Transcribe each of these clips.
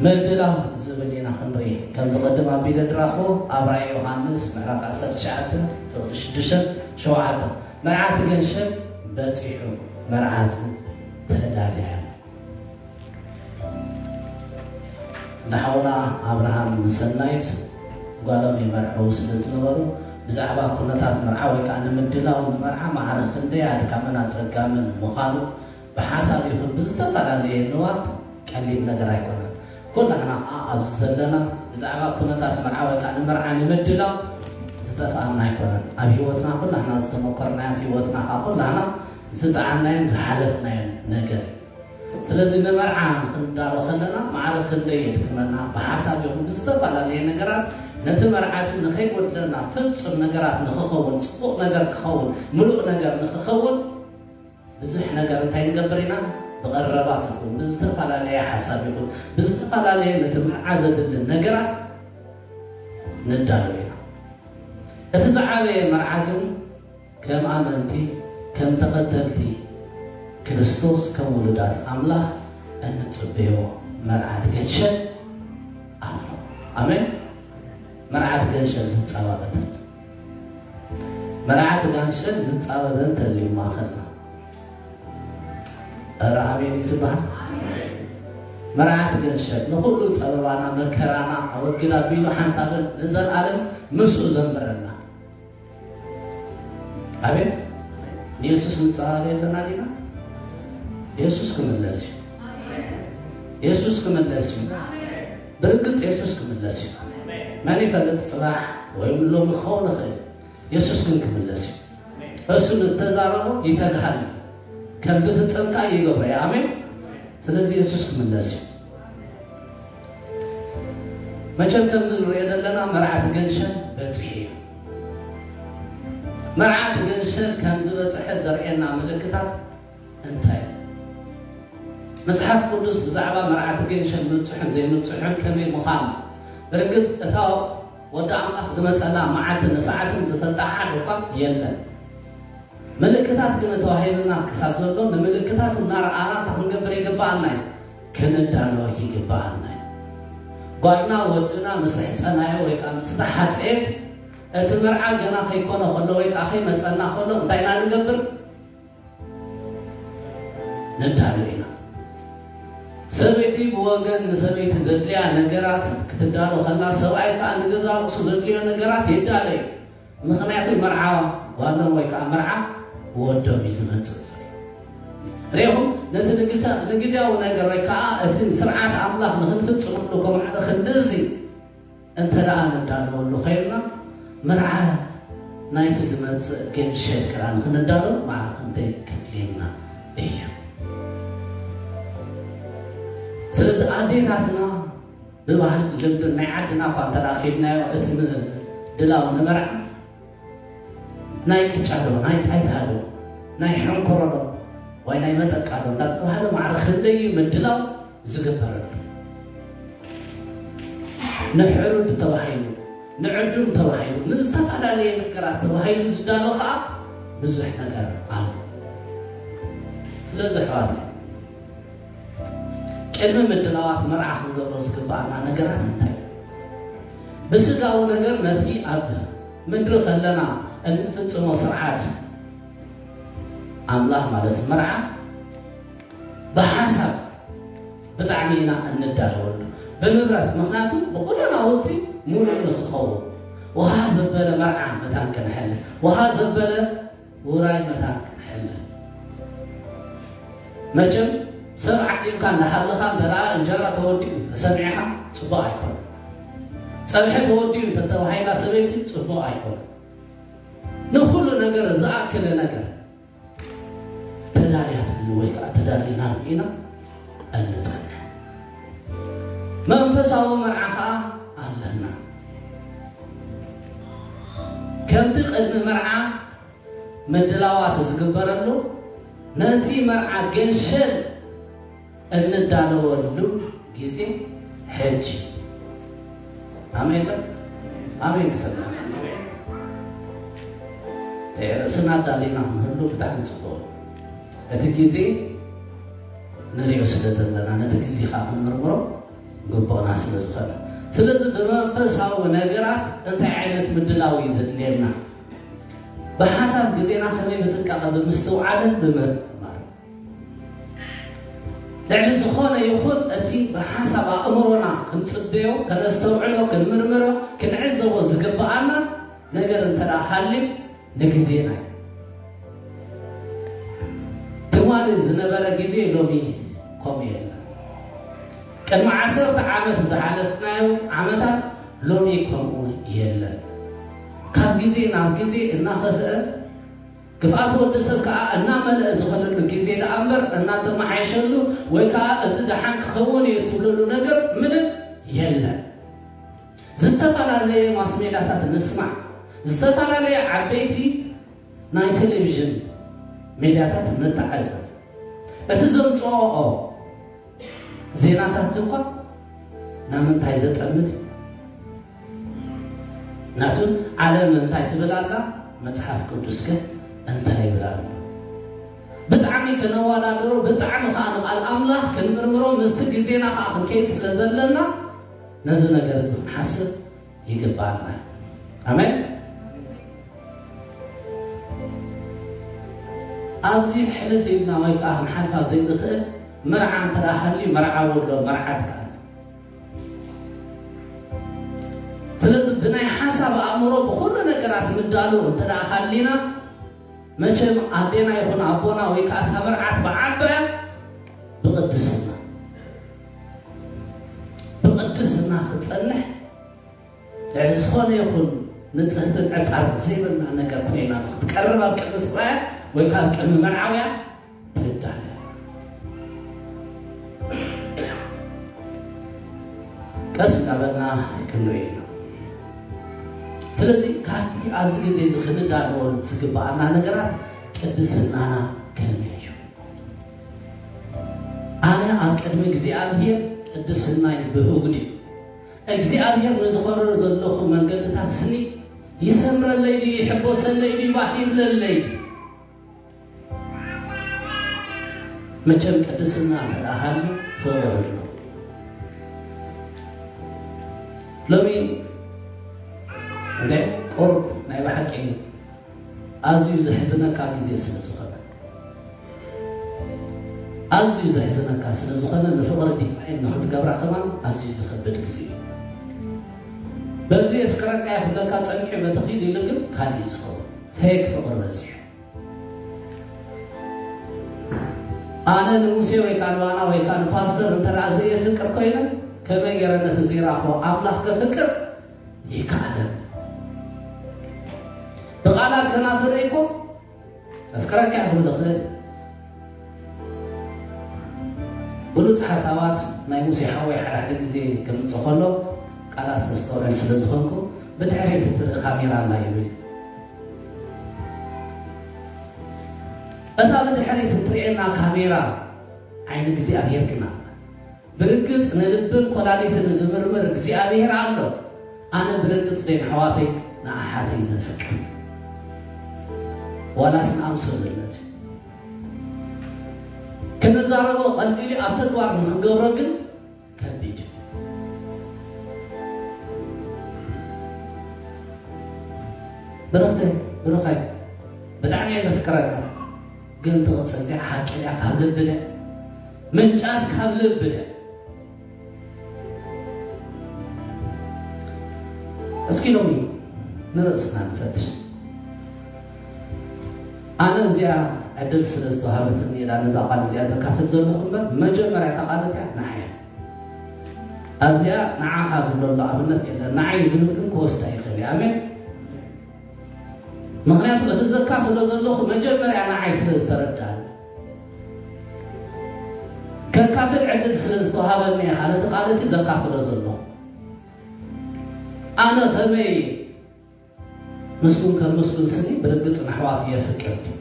ምድላው ዝብል ኢና ክንርኢ። ከምዚ ቅድም ኣቢለ ድራኹ ኣብ ራእይ ዮሃንስ ምዕራፍ ዓሰርተ ትሽዓተ ፍቕዲ ሽዱሽተ ሸውዓተ፣ መርዓቲ ገንሸል በጺሑ፣ መርዓቱ ተዳልያ። ንሓውና ኣብርሃም ምስ ሰናይት ጓሎም ይመርዕው ስለ ዝነበሩ፣ ብዛዕባ ኩነታት መርዓ ወይ ከዓ ንምድላው ንመርዓ ማዕረ ክንደይ ኣድካምን ኣጸጋምን ምዃኑ ብሓሳብ ይኹን ብዝተፈላለየ ንዋት ቀሊል ነገር ኣይኮነን። ኩላህና ከዓ ኣብዚ ዘለና ብዛዕባ ኩነታት መርዓ ወይ ከዓ ንመርዓ ንምድላው ዝጠፍኣና ኣይኮነን። ኣብ ህይወትና ኩላህና ዝተመኮርናዮን ህይወትና ከዓ ኩላህና ዝጠዓምናዮን ዝሓለፍናዮን ነገር እዩ። ስለዚ ንመርዓ ክንዳሎ ከለና ማዕረ ክንደይ የድክመና፣ ብሓሳብ ይኹን ብዝተፈላለየ ነገራት ነቲ መርዓቲ ንኸይጎድለና ፍጹም ነገራት ንኽኸውን፣ ጽቡቕ ነገር ክኸውን፣ ምሉእ ነገር ንኽኸውን ብዙሕ ነገር እንታይ ንገብር ኢና? ብቐረባት ይኹን ብዝተፈላለየ ሓሳብ ይኹን ብዝተፈላለየ ነቲ መርዓ ዘድሊ ነገራት ንዳሎ ኢና። እቲ ዝዓበየ መርዓ ግን ከም ኣመንቲ፣ ከም ተኸተልቲ ክርስቶስ፣ ከም ውሉዳት ኣምላኽ እንጽበዮ መርዓት ገንሸል ኣሎ። ኣሜን። መርዓት ገንሸል ዝጻባበተል፣ መርዓት ገንሸል ዝጻበበን ተልዩ ማእኸልና። ኧረ ኣሜን እዩ ዝበሃል። መርዓት ገንሸል ንኹሉ ጸበባና መከራና ኣወግድ ኣቢሉ ሓንሳብን ንዘልኣለም ምስኡ ዘንበረና። ኣቤት፣ ንየሱስ ንጸባበ ኣለና ዲና? የሱስ ክምለስ እዩ። የሱስ ክምለስ እዩ። ብርግጽ የሱስ ክምለስ እዩ። መን ይፈልጥ፣ ጽባሕ ወይም ሎሚ ክኸውን ይኽእል። የሱስ ግን ክምለስ እዩ። እሱ ንዝተዛረቦ ይተግሃል እዩ። ከም ዝፍጸም ከኣ ይገብሮ እዩ። ኣሜን። ስለዚ የሱስ ክምለስ እዩ። መቸም ከምዚ ንሪኦ ዘለና መርዓት ገንሸል በጺሑ እዩ። መርዓት ገንሸል ከም ዝበጽሐ ዘርእየና ምልክታት እንታይ እዩ? መጽሓፍ ቅዱስ ብዛዕባ መርዓት ገንሸል ምብጽሑን ዘይምብጽሑን ከመይ ምዃኑ፣ ብርግጽ እታ ወዲ ኣምላኽ ዝመጸላ መዓልትን ሰዓትን ዝፈልጣ ሓደ እኳ የለን። ምልክታት ግን ተዋሂብና ክሳብ ዘሎ፣ ንምልክታት እናረኣና እንታይ ክንገብር ይግብኣና እዩ? ክንዳሎ ይግብኣና እዩ። ጓልና ወድና ምስ ኣሕጸናዮ ወይ ከዓ ምስ ተሓጸየት፣ እቲ መርዓ ገና ከይኮነ ከሎ ወይ ከዓ ከይመጸና ከሎ እንታይ ኢና ንገብር? ንዳሎ ኢና። ሰበይቲ ብወገን ንሰበይቲ ዘድልያ ነገራት ክትዳሎ ከላ፣ ሰብኣይ ከዓ ንገዛ ርእሱ ዘድልዮ ነገራት ይዳሎ እዩ። ምኽንያቱ መርዓ ጓሎም ወይ ከዓ መርዓ ወዶም እዩ ዝመጽእ ዘሎ። ሪኢኹም፣ ነቲ ንግሳ-፣ ንግዝያዊ ነገር ወይ ከዓ እቲ ስርዓት ኣምላኽ ንክንፍጽመሉ ከማዕረ ክንድዚ እንተ ደኣ ንዳለወሉ ኸይልና፣ መርዓ ናይቲ ዝመጽእ ገንሸል ክኣ ንክንዳሎ ማዕረ ክንደይ ከድልየና እዩ። ስለዚ ኣዴታትና ብባህልን ልምድን ናይ ዓድና እኳ እንተ ደኣ ኸድናዮ፣ እቲ ምድላው ንመርዓ ናይ ቅጫ ዶ፣ ናይ ጣይታ ዶ፣ ናይ ሕንኮሮ ዶ፣ ወይ ናይ መጠቃ ዶ እንዳተባህለ ማዕረ ክንደይ እዩ ምድላው ዝግበረሉ። ንሕሩድ ተባሂሉ፣ ንዕዱም ተባሂሉ፣ ንዝተፈላለየ ነገራት ተባሂሉ ዝዳሎ ኸዓ ብዙሕ ነገር ኣሎ። ስለዚ ኣሕዋት፣ ቅድሚ ምድላዋት መርዓ ክንገብሮ ዝግብኣና ነገራት እንታይ እዩ? ብስጋዊ ነገር ነቲ ኣብ ምድሪ ከለና እንፍጽሞ ስርዓት ኣምላኽ ማለት መርዓ ብሓሳብ ብጣዕሚ ኢና እንዳለወሉ፣ ብንብረት፣ ምኽንያቱ ብኩሉ ናውቲ ሙሉእ ንክኸውን፣ ውሃ ዘበለ መርዓ መታን ክንሕልፍ፣ ውሃ ዘበለ ውራይ መታን ክንሕልፍ። መቸም ሰብ ዓዲምካ እንዳሃለኻ እንተ ደኣ እንጀራ ተወዲኡ ተሰሚዕኻ ጽቡቕ ኣይኮነን። ጸብሒ ተወዲኡ እንተተባሂላ ሰበይቲ ጽቡቕ ኣይኮነን። ንኹሉ ነገር ዝኣክል ነገር ተዳልያትሉ ወይ ከዓ ተዳሊናሉ ኢና እንጸንሕ። መንፈሳዊ መርዓ ከዓ ኣለና። ከምቲ ቅድሚ መርዓ ምድላዋት ዝግበረሉ፣ ነቲ መርዓ ገንሸል እንዳለወሉ ግዜ ሕጂ። ኣሜን ዶ? ኣሜን ክሰማዕ። ርእስና ኣዳሊና ክንህሉ ብጣዕሚ ጽቡቕ። እቲ ግዜ ንሪኦ ስለ ዘለና፣ ነቲ ግዜ ከዓ ክንምርምሮ ግቡእና ስለ ዝኾነ። ስለዚ ብመንፈሳዊ ነገራት እንታይ ዓይነት ምድላው እዩ ዘድልየና? ብሓሳብ ግዜና ከመይ ብጥንቃቐ ብምስትውዓልን ብምርማር። ልዕሊ ዝኾነ ይኹን እቲ ብሓሳብ ኣእምሮና ክንጽበዮ፣ ከነስተውዕሎ፣ ክንምርምሮ፣ ክንዕዘቦ ዝግብኣና ነገር እንተ ደኣ ሃልዩ ንግዜና እዩ። ትማሊ ዝነበረ ግዜ ሎሚ ከምኡ የለን። ቅድሚ ዓሰርተ ዓመት ዝሓለፍናዮ ዓመታት ሎሚ ከምኡ የለን። ካብ ግዜ ናብ ግዜ እናኸፍአ፣ ክፍኣት ወዲ ሰብ ከኣ እናመልአ ዝኸደሉ ግዜ ደኣ እምበር፣ እናተመሓየሸሉ ወይ ከኣ እዚ ደሓን ክኸውን እዩ እትብለሉ ነገር ምንም የለን። ዝተፈላለየ ማስ ሜዳታት ንስማዕ፣ ዝተፈላለየ ዓበይቲ ናይ ቴሌቪዥን ሜዳታት ንተዓዘብ። እቲ ዘምጽኦ ዜናታት እንኳ ናብ ምንታይ ዘጠምት እዩ? ናቱን ዓለም እንታይ ትብል ኣላ? መጽሓፍ ቅዱስ ከ እንታይ ይብል ኣሎ? ብጣዕሚ ከነወዳድሮ፣ ብጣዕሚ ከኣ ንቓል ኣምላኽ ክንምርምሮ፣ ምስቲ ግዜና ከኣ ክንከይድ ስለ ዘለና፣ ነዚ ነገር እዚ ክንሓስብ ይግባኣና። ኣሜን። ኣብዚ ሕልፍ ኢልና ወይ ከኣ ክንሓልፋ ዘይንኽእል መርዓ እንተ ደኣ ሃልዩ፣ መርዓዊ ኣሎ፣ መርዓት ከኣ። ስለዚ ብናይ ሓሳብ ኣእምሮ ብኹሉ ነገራት ምዳሉ እንተ ደኣ ሃሊና፣ መቸም ኣዴና ይኹን ኣቦና ወይ ከኣ እታ መርዓት ብዓባያ ብቕድስና፣ ብቕድስና ክትጸንሕ፣ ልዕሊ ዝኾነ ይኹን ንጽህትን ዕጣር ዘይብልና ነገር ኮይና ንክትቀርብ ኣብ ቅድሚ ሰብኣያ ወይ ከኣ ኣብ ቅድሚ መርዓውያ ትዳለ። ቀስ እናበልና ክንርኢ ኢና። ስለዚ ካብቲ ኣብዚ ግዜ እዚ ክንዳለወሉ ዝግብኣና ነገራት ቅድስናና ከመይ እዩ? ኣነ ኣብ ቅድሚ እግዚኣብሔር ቅድስናይ ብህጉድ እዩ። እግዚኣብሔር ንዝኸዶ ዘለኹ መንገድታት ስኒ ይሰምረለይ ድዩ? ይሕጎሰለይ ድዩ? ባህ ይብለለይ ድዩ? መቸም ቅድስና እንተ ደኣ ሃልዩ ፍቕሪ ኣሎ። ሎሚ እንደ ቁሩብ ናይ ብሓቂ ኣዝዩ ዘሕዝነካ ግዜ ስለ ዝኾነ፣ ኣዝዩ ዘሕዝነካ ስለ ዝኾነ፣ ንፍቕሪ ዲፋይን ንኽትገብራ ከማን ኣዝዩ ዝኸብድ ግዜ እዩ። በዚ የፍቅረካ እየ ክብለካ ጸኒሑ በቲ ኺድ ኢሉ ግን ካልእ እዩ ዝኸውን። ፌክ ፍቕሪ በዚሑ። ኣነ ንሙሴ ወይ ከኣ ንባና ወይ ከኣ ንፓስተር እንተ ደኣ ዘየፍቅር ኮይነ፣ ከመይ ገይረ ነቲ ዘይረኣኽዎ ኣምላኽ ከፍቅር ይከኣለን? ብቓላት ከናፍረ እኮ፣ "ኣፍቅረካ እየ" ክብል እኽእል። ብሉጽ ሓሳባት ናይ ሙሴ ሓወይ ሓደ ሓደ ግዜ ክምጽእ ከሎ፣ ቃላት ዘስተውዕል ስለ ዝኾንኩ፣ ብድሕሪት እትርኢ ካሜራ ኣላ ይብል። እታ ብድሕሪት እትርእየና ካሜራ ዓይኒ እግዚኣብሔር ግን ኣላ። ብርግጽ ንልብን ኮላሊትን ዝምርምር እግዚኣብሔር ኣሎ። ኣነ ብርግጽ ደይ ንኣሕዋተይ ንኣሓተይ ዘፍቅር ዋላስ ንኣምሰሉነት እዩ። ክንዛረቦ ቀሊል እዩ፣ ኣብ ተግባር ንክንገብሮ ግን ከቢድ እዩ። ብርኽተይ፣ ብሩኸይ፣ ብጣዕሚ እየ ዘፍቅረካ። ግን ትቕጽል ድያ? ሓቂ ድያ? ካብ ልቢ ድያ? ምንጫስ ካብ ልቢ ድያ? እስኪ ሎሚ ንርእስና ንፈትሽ። ኣነ እዚኣ ዕድል ስለ ዝተዋሃበትኒ እየ ነዛ ቃል እዚኣ ዘካፍል ዘለኹ እምበር፣ መጀመርያ እታ ቃል እቲኣ ንዓይ እያ። ኣብዚኣ ንዓኻ ዝብለሉ ኣብነት የለን። ንዓይ ዝብል ግን ክወስዳ ይኽእል እዩ። ኣሜን። ምኽንያቱ እቲ ዘካፍሎ ዘለኹ መጀመርያ ንዓይ ስለ ዝተረዳእኒ፣ ከካፍል ዕድል ስለ ዝተዋሃበኒ እየ ነቲ ቃል እቲ ዘካፍሎ ዘለኹ። ኣነ ከመይ ምስጉን ከም ምስጉን ስኒ ብርግጽ ንኣሕዋቱ የፍቅር ድዩ?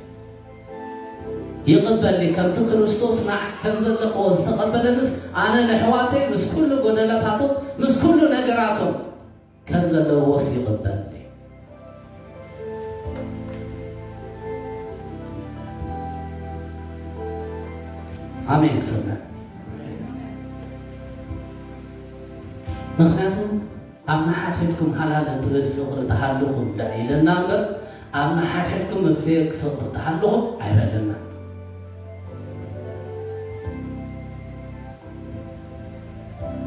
ይቕበል ድዩ? ከምቲ ክርስቶስ ንዓይ ከም ዘለኽዎ ዝተቐበለንስ ኣነ ንኣሕዋተይ ምስ ኩሉ ጎደለታቶም፣ ምስ ኩሉ ነገራቶም ከም ዘለውዎስ ይቕበል ድዩ? ኣሜን ክሰምዕ። ምኽንያቱ ኣብ ንሓድሕድኩም ሃላለን ትብል ፍቕሪ ተሃልኹም ደኣ ኢለና እምበር፣ ኣብ ንሓድሕድኩም እፍየክ ፍቕሪ ተሃልኹም ኣይበለና።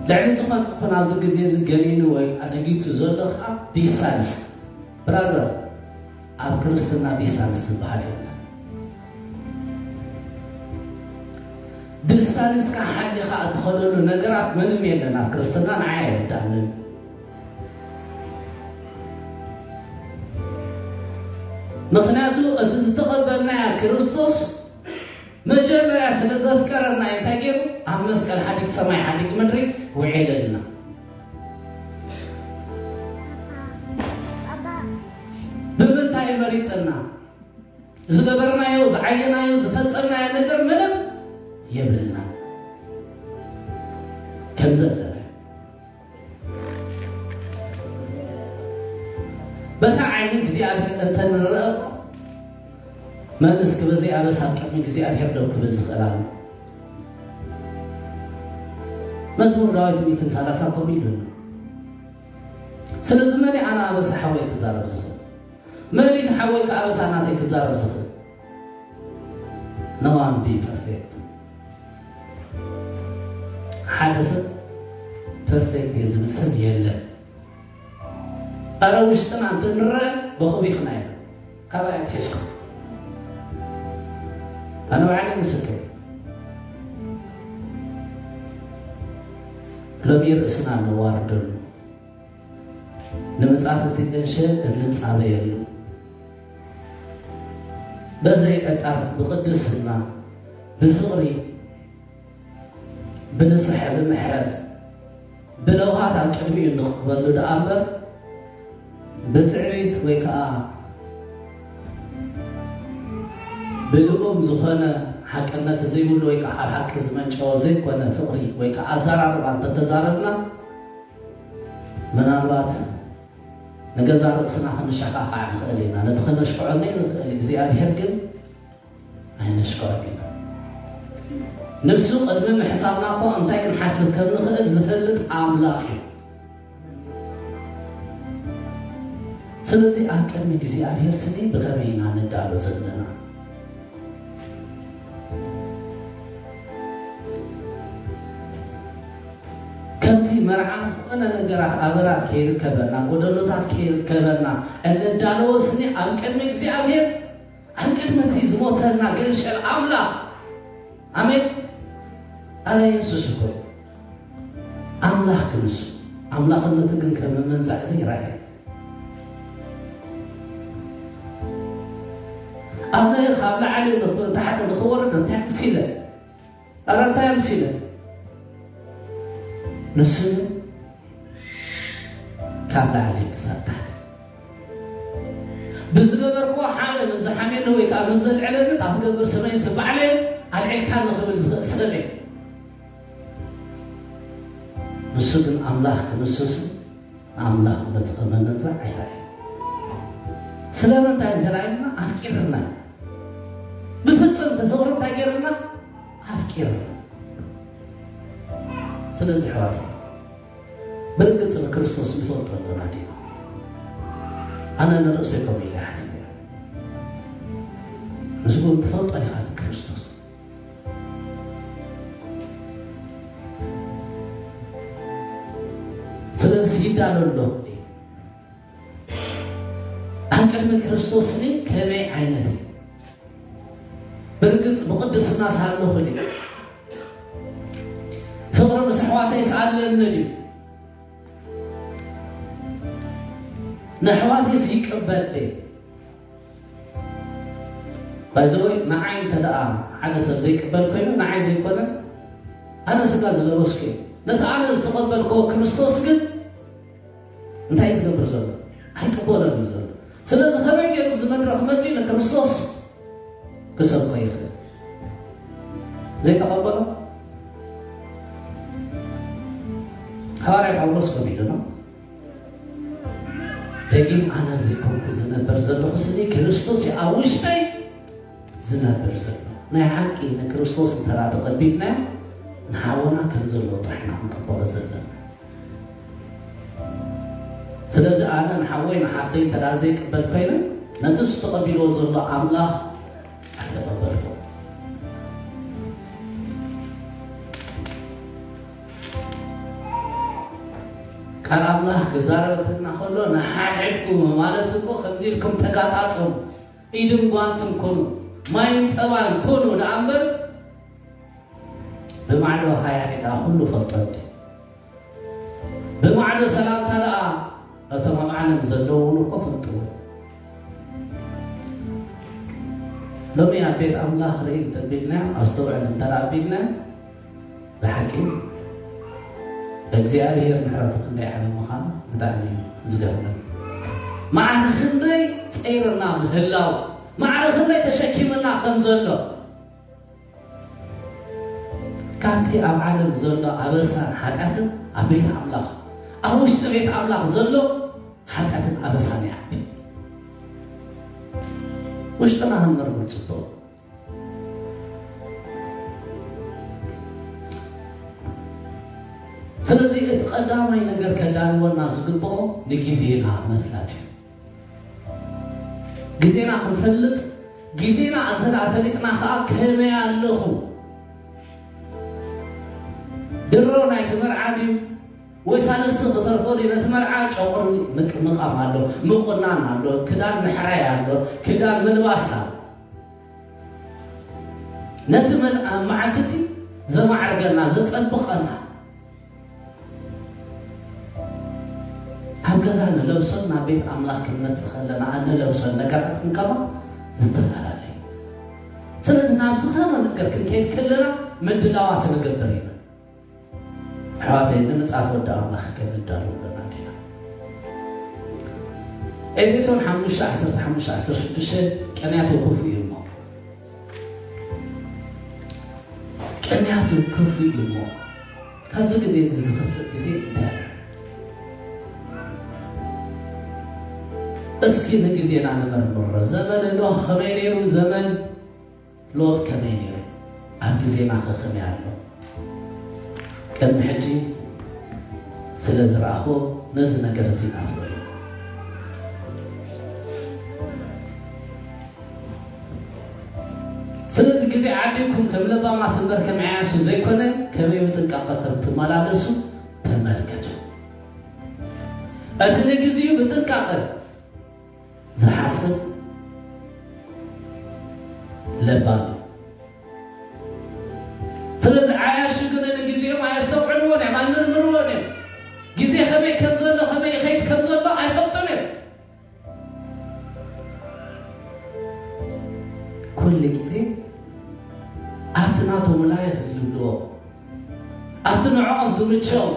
ልዕሊ ዝኾነ ይኹን ኣብዚ ግዜ እዚ ገኒኑ ወይ ኣደጊቱ ዘሎ ከዓ ዲስታንስ። ብራዘር፣ ኣብ ክርስትና ዲስታንስ ዝበሃል የለን። ዲስታንስካ ሓሊኻ እትኸደሉ ነገራት ምንም የለን ኣብ ክርስትና፣ ንዓይ ኣይርዳእንን። ምኽንያቱ እቲ ዝተቐበልናያ ክርስቶስ መጀመርያ ስለ ዘፍቀረና እንታይ ገይሩ? ኣብ መስቀል ሓዲግ ሰማይ ሓዲግ ምድሪ ውዒለልና። ብምንታይ መሪጽና? ዝገበርናዮ፣ ዝዓየናዮ፣ ዝፈጸምናዮ ነገር ምንም የብልና። ከም ዘለና በታ ዓይኒ እግዚኣብሔር እንተንረአ መን እስኪ በዘይ ኣበሳ ኣብ ቅድሚ እግዚኣብሔር ደው ክብል ዝኽእል ኣሎ? መዝሙር ዳዊት ሚእትን ሰላሳ ከምኡ ኢሉ ኣሎ። ስለዚ መን ኣነ ኣበሳ ሓወይ ክዛረብ ዝኽእል? መን እዩ ሓወይ ከኣበሳ ናተይ ክዛረብ ዝኽእል? No one be perfect። ሓደ ሰብ ፐርፌክት እየ ዝብል ሰብ የለን። ኣረ ውሽጥና እንትንረአ በኸመይ ኢኽና ኢና ካባይ ኣትሒዝኩም? ኣነ ባዕለይ ምስክር። ሎሚ ርእስና ነዋርደሉ፣ ንምጽኣት እቲ ገንሸል እንጻበየሉ፣ በዘይ ዕጣር ብቕድስና ብፍቕሪ ብንስሐ ብምሕረት ብለውሃት ኣብ ቅድሚኡ ንቕርበሉ ደኣ እምበር ብትዕቢት ወይ ከዓ ብልኡም ዝኾነ ሓቅነት ዘይብሉ ወይ ከዓ ካብ ሓቂ ዝመንጨወ ዘይኮነ ፍቕሪ ወይ ከዓ ኣዘራርባ እንተተዛረብና ምናልባት ንገዛ ርእስና ክንሸኻኻዕ ንኽእል ኢና። ነቲ ከነሽክዖ ንኽእል እግዚኣብሔር ግን ኣይነሽክዖን ኢና። ንሱ ቅድሚ ምሕሳብና እኮ እንታይ ክንሓስብ ከም ንኽእል ዝፈልጥ ኣምላኽ እዩ። ስለዚ ኣብ ቅድሚ እግዚኣብሔር ስኒ ብኸመይ ኢና ንዳሎ ዘለና? ከምቲ መርዓት ዝኾነ ነገራት ኣበራት ከይርከበና፣ ጎደሎታት ከይርከበና እንዳለዎ ስኒ ኣብ ቅድሚ እግዚኣብሔር፣ ኣብ ቅድሚ እቲ ዝሞተልና ገንሸል ኣምላኽ። ኣሜን። ኣረ የሱስ እኮ ኣምላኽ ክንሱ፣ ኣምላኽነቱ ግን ከም መመንዛዕ ዘይረኣየ። ኣነ ካብ ላዕሊ ንኽ-፣ ታሕቲ ንኽወርድ እንታይ ኣምሲለ? ኣረ እንታይ ኣምሲለ? ንሱ ካብ ላዕሊ ክሳብ ታሕቲ ብዝገበርክዎ ሓደ ምስ ዝሓምየኒ ወይ ከዓ ምስ ዘልዕለኒ፣ እታ ትገብር ሰበይንሲ ባዕለይ ኣልዒልካኒ ክብል ዝኽእል ሰብ እየ። ንሱ ግን ኣምላኽ ክንሱስ ንኣምላኽነቱ ከመነጽር ኣይረኣየን። ስለምንታይ እንተረኣየና? ኣፍቂርና። ብፍጽምቲ ፍቕሪ እንታይ ገይርና? ኣፍቂርና። ስለዚ ኣሕዋት፣ ብርግጽ ንክርስቶስ ንፈልጦ ኣለና ዲና? ኣነ ንርእሰይ ከምኡ ኢለ ሓቲተ። ንስኹም ትፈልጦ ኢኻ ንክርስቶስ? ስለዚ ይዳሎ ኣሎ። ኣብ ቅድሚ ክርስቶስ ስኒ ከመይ ዓይነት እዩ? ብርግጽ ብቕድስና ሳለኹ ድዩ? ፍቕሪ ምስ ኣሕዋተይስ ኣለኒ ድዩ? ንኣሕዋተይስ ይቅበል ድዩ? ባይዘወይ ንዓይ እንተ ደኣ ሓደ ሰብ ዘይቅበል ኮይኑ፣ ንዓይ ዘይኮነ፣ ኣነ ስጋ ዝለበስኩ እየ። ነቲ ኣነ ዝተቐበልክዎ ክርስቶስ ግን እንታይ እዩ ዝገብር ዘሎ? ኣይቅበሎን እዩ ዘሎ። ስለዚ ከመይ ገይሩ ኣብዚ መድረኽ መጺኡ ንክርስቶስ ክሰብኮ ይኽእል? ዘይተቐበሎ? ሃዋርያ ጳውሎስ ከምኡ ኢሉ ነው። ደጊም ኣነ ዘይኮንኩ ዝነበር ዘለኹ ስኒ ክርስቶስ እዩ ኣብ ውሽጠይ ዝነብር ዘሎ። ናይ ሓቂ ንክርስቶስ እንተ ደኣ ተቐቢልናዮ ንሓውና ከም ዘለዎ ጥራሕ ኢና ክንቅበሎ ዘለና። ስለዚ ኣነ ንሓወይ ንሓፍተይ እንተ ደኣ ዘይቅበል ኮይነ፣ ነቲ እሱ ተቐቢልዎ ዘሎ ኣምላኽ ኣይተቐበልኩ። ቃል ኣምላኽ ክዛረበና ከሎ ንሓድሕድኩም ማለት እኮ ከምዚ ኢልኩም ተጋጣጠሙ፣ ኢድን ጓንትን ኩኑ፣ ማይን ጸባን ኩኑ ደኣ እምበር ብማዕዶ ሃያ ሒዳ ኩሉ ፈልጦ እንዲ። ብማዕዶ ሰላምታ ደኣ እቶም ኣብ ዓለም ዘለዉ እውን እኮ ፈልጥዎ። ሎሚ ኣብ ቤት ኣምላኽ ርኢ እንተቢልና፣ ኣስተውዕል እንተ ኣቢልና፣ ብሓቂ እግዚኣብሔር ምሕረቱ ክንደይ ዓለም ምዃኑ ብጣዕሚ እዩ ዝገርም። ማዕረ ክንደይ ጸይርና ምህላው፣ ማዕረ ክንደይ ተሸኪምና ከም ዘሎ፣ ካብቲ ኣብ ዓለም ዘሎ ኣበሳን ሓጢኣትን ኣብ ቤት ኣምላኽ፣ ኣብ ውሽጢ ቤት ኣምላኽ ዘሎ ሓጢኣትን ኣበሳን ይዓቢ። ውሽጥና ክንመርምር ጽቡቕ። ስለዚ እቲ ቀዳማይ ነገር ከዳልወና ዝግብኦ ንግዜና ምፍላጥ እዩ። ግዜና ክንፈልጥ፣ ግዜና እንተ ደኣ ፈሊጥና ከኣ ከመይ ኣለኹ? ድሮ ናይቲ መርዓ ድዩ? ወይ ሳልስቲ ክተርፎ ድዩ? ነቲ መርዓ ጨቑሪ ምቅ-፣ ምቃም ኣሎ፣ ምቑናን ኣሎ፣ ክዳን ምሕራይ ኣሎ፣ ክዳን ምልባስ ኣሎ። ነቲ መል-፣ መዓልቲ እቲ ዘማዕርገና፣ ዘጸብቐና፣ ኣብ ገዛ ንለብሶን ናብ ቤት ኣምላኽ ክንመጽእ ከለና እንለብሶን ነገራት ክንከማ ዝተፈላለዩ። ስለዚ ናብ ዝኾነ ነገር ክንከይድ ከለና ምድላዋት ንገብር ኢና። ኣሕዋተይ፣ ንምጽኣት ወዲ ኣምላኽ ክንዳሎ ኣለና ዲና? ኤፌሶን ሓሙሽተ ዓሰርተ ሓሙሽተ ዓሰርተ ሽዱሽተ ቅንያት ወኩፉ እዩ እሞ። ቅንያት ወኩፉ እዩ እሞ። ካብዚ ግዜ እዚ ዝኸፍእ ግዜ እንታይ እዩ? እስኪ ንግዜና ንመርምሮ። ዘመነ ኖህ ከመይ ነይሩ? ዘመን ሎጥ ከመይ ነይሩ? ኣብ ግዜና ከ ከመይ ኣሎ? ቅድሚ ሕጂ ስለ ዝረኣኹ ነዚ ነገር እዚ ናትበሉ። ስለዚ ግዜ ዓዲግኩም ከም ለባማት እምበር ከም ዓያሱ ዘይኮነ፣ ከመይ ብጥንቃቐ ከም ትመላለሱ ተመልከቱ። እቲ ንግዜኡ ብጥንቃቐ ዝሓስብ ለባም እዩ። ስለዚ ዓያሹ ግን ንግዜኦም ኣየስተውዕልዎን እዮም፣ ኣይምርምርዎን እዮም። ግዜ ከመይ ከም ዘሎ፣ ከመይ ይኸይድ ከም ዘሎ ኣይፈልጡን እዮም። ኩሉ ግዜ ኣብቲ ናቶም ላይፍ ዝብልዎ፣ ኣብቲ ንዕኦም ዝምችኦም፣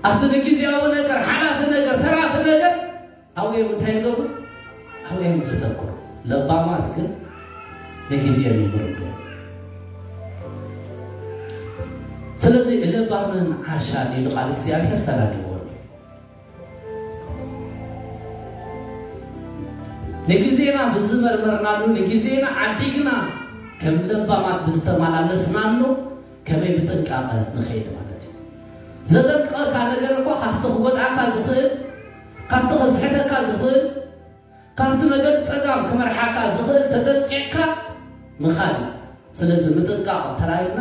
ኣብቲ ንግዜያዊ ነገር፣ ሓላፊ ነገር፣ ተራፊ ነገር ኣብኡ እዮም እንታይ ይገብሩ? ኣብኡ እዮም ዘተኩሩ። ለባማት ግን ንግዜኦም ይምርምሩ። ስለዚ ለባምን ዓሻን ኢሉ ቃል እግዚኣብሔር ፈላልይዎ ኣሎ። ንግዜና ብዝመርመርናሉ፣ ንግዜና ዓዲግና ከም ለባማት ብዝተመላለስናሉ፣ ከመይ ብጥንቃቐ ንኸይድ ማለት እዩ። ዘጠንቅቐካ ነገር እኳ ካብቲ ክጎድኣካ ዝኽእል፣ ካብቲ ከስሕተካ ዝኽእል፣ ካብቲ ነገር ጸጋም ክመርሓካ ዝኽእል ተጠንቂቕካ ምኻድ እዩ። ስለዚ ምጥንቃቕ እንተራኢልና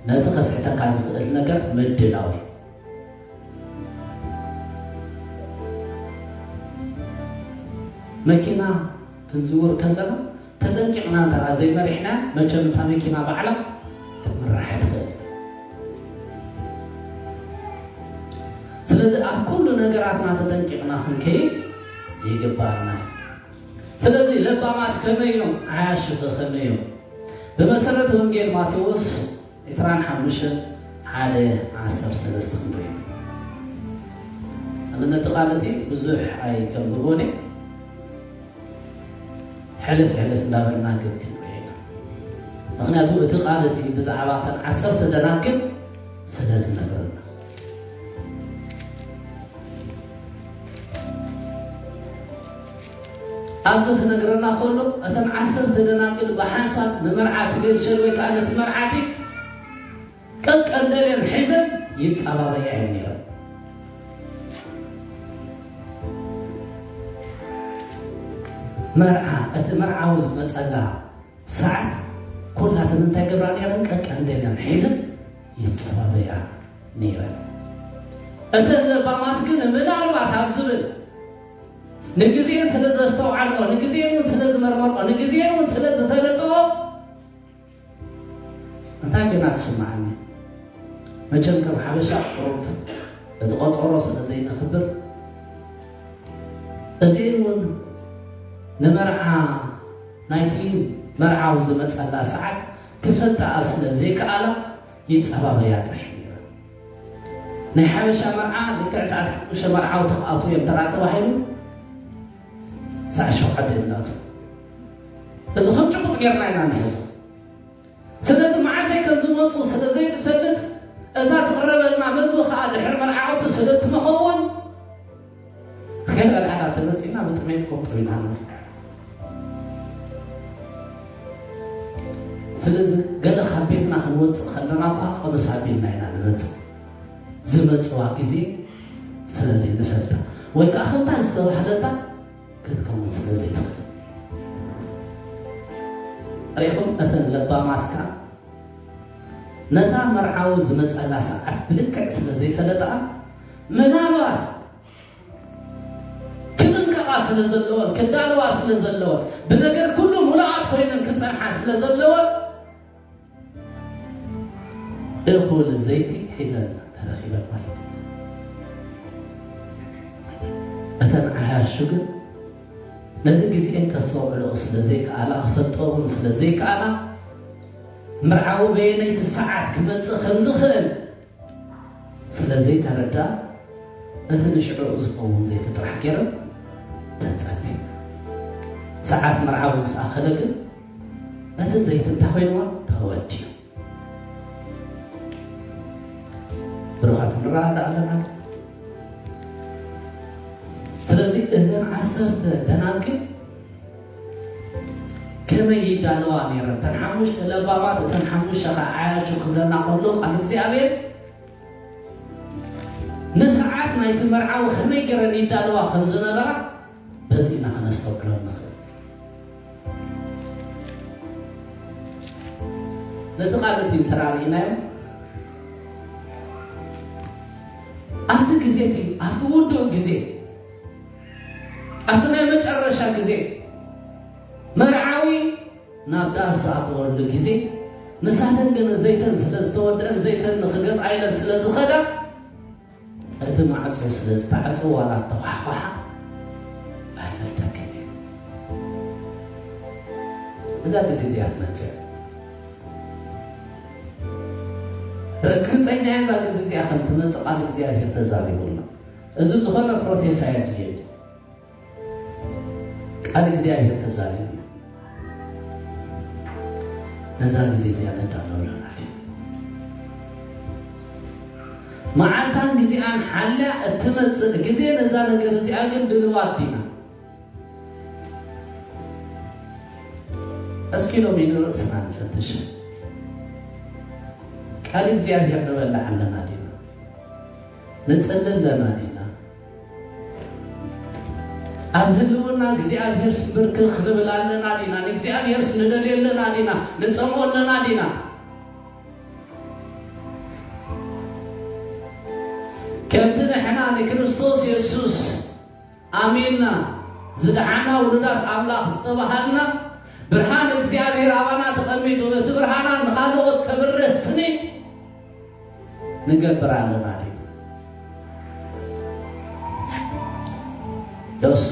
ነቲ ከስሕተካ ዝኽእል ነገር ምድላው እዩ። መኪና ክንዝውር ከለና ተጠንቂቕና እንተ ዘይመሪሕና፣ መቸም እታ መኪና ባዕላ ክትምራሕ ኣይትኽእል። ስለዚ ኣብ ኩሉ ነገራትና ተጠንቂቕና ክንከይድ ይግባኣና። ስለዚ ለባማት ከመይ እዮም? ዓያሹ ከ ከመይ እዮም? ብመሰረት ወንጌል ማቴዎስ ዕስራን ሓሙሽተን ሓደ ዓሰርተ ሰለስተ ክንርኢ። ኣነ ነቲ ቃል እቲ ብዙሕ ኣይከንብቦን እየ። ሕልፍ ሕልፍ እንዳበልና ግን ክንርኢ ኢና። ምኽንያቱ እቲ ቃል እቲ ብዛዕባ እተን ዓሰርተ ደናግል ስለ ዝነግረና። ኣብዚ ክነግረና ከሎ፣ እተን ዓሰርተ ደናግል ብሓንሳብ ንመርዓቲ ገንሸል ወይ ከኣ ነቲ መርዓቲ ቀንቀንደለን ሒዘን ይጻባበያ እየን ነይረን። መርዓ፣ እቲ መርዓዊ ዝመጸላ ሰዓት ኩላተን እንታይ ገብራ ነይረን? ቀቀንደለን ሒዘን ይጸባበያ ነይረን። እተን ለባማት ግን ምናልባት ኣብ ዝብል ንግዜ ስለ ዘስተውዓልኦ፣ ንግዜ እውን ስለ ዝመርመርኦ፣ ንግዜ እውን ስለ ዝፈለጥኦ እንታይ ገና ትስምዓኒ? መቸም ከም ሓበሻ ቁሩብ እቲ ቆጸሮ ስለ ዘይነኽብር፣ እዚ እውን ንመርዓ ናይቲ መርዓዊ ዝመጸላ ሰዓት ክፈልጣኣ ስለ ዘይከኣላ ይጸባበያ ጥራሕ ነይረን። ናይ ሓበሻ መርዓ ልክዕ ሰዓት ሓሙሽተ መርዓዊ ተኽኣቱ እዮም ተራ ተባሂሉ ሰዓት ሸውዓተ እዮም ናቱ። እዚ ከም ጭቡጥ ጌርና ኢና ንሕዞ። ስለዚ መዓሰይ ከም ዝመፁ ስለ ዘይንፈልጥ እታ ትቕረበልና ምግቢ ከዓ ድሕሪ መርዓውቲ ስለ ትመኸውን ከይበልዓና ተመፂና ብጥሜት ኮምጥር ኢና ንብል። ስለዚ ገለ ካብ ቤትና ክንወፅእ ከለና እኳ ቅምስ ኣቢልና ኢና ንመፅእ። ዝመፅዋ ግዜ ስለ ዘይንፈልጣ ወይ ከዓ ከምታ ዝተባህለታ ክትከውን ስለ ዘይትኽእል። ሪኢኹም፣ እተን ለባማት ከኣ ነታ መርዓዊ ዝመጸላ ሰዓት ብልክዕ ስለ ዘይፈለጣ፣ ምናልባት ክጥንቀቓ ስለ ዘለወን፣ ክዳለዋ ስለ ዘለወን፣ ብነገር ኩሉ ሙሉኣት ኮይነን ክጸንሓ ስለ ዘለወን፣ እኹል ዘይቲ ሒዘን ተረኺበን ማለት እዩ። እተን ዓያሹ ግን ነቲ ግዜኤን ከስተውዕልኦ ስለ ዘይከኣላ፣ ክፈልጥኦ እውን ስለ ዘይከኣላ፣ መርዓዊ በየነይቲ ሰዓት ክመጽእ ከም ዝኽእል ስለ ዘይተረድኣ፣ እቲ ንሽዑ ዝኸውን ዘይቲ ጥራሕ ገይረን ተጸበያ። ሰዓት መርዓዊ ምስ ኣኸለ ግን፣ እቲ ዘይቲ እንታይ ኮይንዋ? ተወድዩ። ብሩኻት ንረኣ ዶ ኣለና? ስለዚ እዘን ዓሰርተ ደናግል ከመይ ይዳለዋ ነይረን? እተን ሓሙሽተ ለባማት፣ እተን ሓሙሽተ ከዓ ዓያሹ ክብለና ከሎ ቃል እግዚኣብሔር ንሰዓት ናይቲ መርዓዊ ከመይ ገይረን ይዳለዋ ከም ዝነበራ በዚ ኢና ከነስተውዕሎ ንኽእል። ነቲ ቃል እቲ እንተራእይናዮ፣ ኣብቲ ግዜ እቲ፣ ኣብቲ ውዱእ ግዜ፣ ኣብቲ ናይ መጨረሻ ግዜ፣ መርዓዊ ናብ ዳስ ዝኣተወሉ ግዜ፣ ንሳተን ግን ዘይተን ስለ ዝተወድአን ዘይተን ንኽገዝኣ ኢለን ስለ ዝኸዳ፣ እቲ ማዕጾ ስለ ዝተዓጸወ ዋላ እተዃሕኳሓ ኣይፈልጠክን እየ። እዛ ግዜ እዚኣ ትመጽእ። ርግጸኛ እየ፣ እዛ ግዜ እዚኣ ከም ትመጽእ ቃል እግዚኣብሔር ተዛሪቡ ኣሎ። እዚ ዝኾነ ፕሮፌሳይ ኣድልየኒ። ቃል እግዚኣብሔር ተዛሪቡ። ነዛ ግዜ እዚኣ ነዳሎ ኣለና ድዩ? መዓልታን ግዜኣን ሓልያ እትመጽእ ግዜ ነዛ ነገር እዚኣ ግን ድልዋት ዲና? እስኪ ሎሚ ንርእስና ንፈትሽ። ቃል እግዚኣብሔር ንበልዕ ኣለና ዲና? ንጽሊ ኣለና ዲና? ኣብ ህልውና እግዚኣብሔር ስምብርክኽ ንብል ኣለና ዲና? ንእግዚኣብሔር ስንደልዮ ኣለና ዲና? ንጸምኦ ኣለና ዲና? ከምቲ ንሕና ንክርስቶስ የሱስ ኣሚንና ዝደሓና ውሉዳት ኣምላኽ ዝተባሃልና፣ ብርሃን እግዚኣብሔር ኣባና ተቐሚጡ፣ እቲ ብርሃና ንኻልኦት ከብርህ ስኒ ንገብር ኣለና ድዩ? ዶስ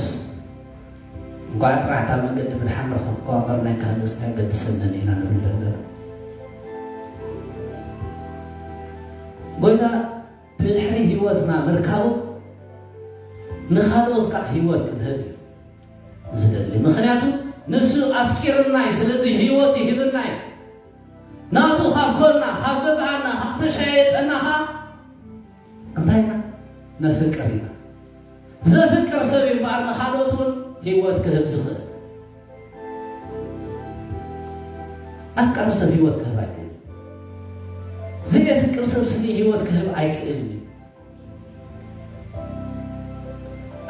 እንኳዕ ጥራሕ እታ መንገዲ ምድሓን ረኸብኩዋ እምበር ናይ ካልእስ ኣየገድሰንን ኢና ንብል ዘለና። ጎይታ ድሕሪ ህይወትና ምርካቡ ንኻልኦት ከዓ ህይወት ክንህብ እዩ ዝደሊ። ምኽንያቱ ንሱ ኣፍቂርና እዩ፣ ስለዚ ህይወት ይህብና እዩ። ናቱ ካብ ኮና፣ ካብ ገዛእና፣ ካብ ተሻየጠና ከዓ እንታይ ኢና? ነፍቅር ኢና። ዘፍቅር ሰብ እዩ እምበኣር ንኻልኦት እውን ህይወት ክህብ ዝኽእል። ኣፍቃሪ ሰብ ህይወት ክህብ ኣይክእል። ዘየፍቅር ሰብ ስኒ ህይወት ክህብ ኣይክእልን እዩ።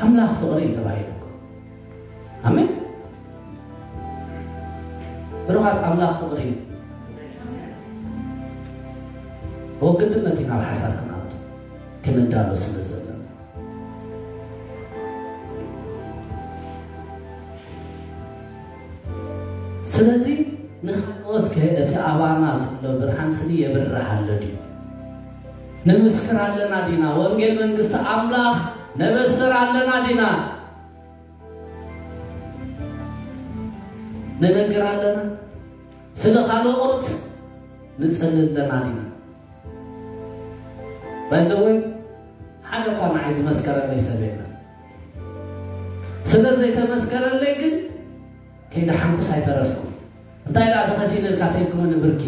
ኣምላኽ ፍቕሪ እዩ ተባሂሉ እኮ። ኣሜን። ብሩኻት፣ ኣምላኽ ፍቕሪ እዩ። ወግድነት ኢና ኣብ ሓሳብ ክንኣቱ ክንዳሎ ስለ ዘለና። ስለዚ ንኻልኦት ከ እቲ ኣባና ዘሎ ብርሃን ስኒ የብርህ ኣሎ ድዩ? ንምስክር ኣለና ዲና? ወንጌል መንግስቲ ኣምላኽ ነበስር ኣለና ዲና? ንነግር ኣለና? ስለ ካልኦት ንጸሊ ኣለና ዲና? ባይዘወይ ሓደ እኳ ንዓይ ዝመስከረለይ ሰብ የለን። ስለ ዘይተመስከረለይ ግን ከይደሓንኩስ ኣይተረፍኩ። እንታይ ደኣ ተኸፊለልካ ተይኮነ ብርኪ፣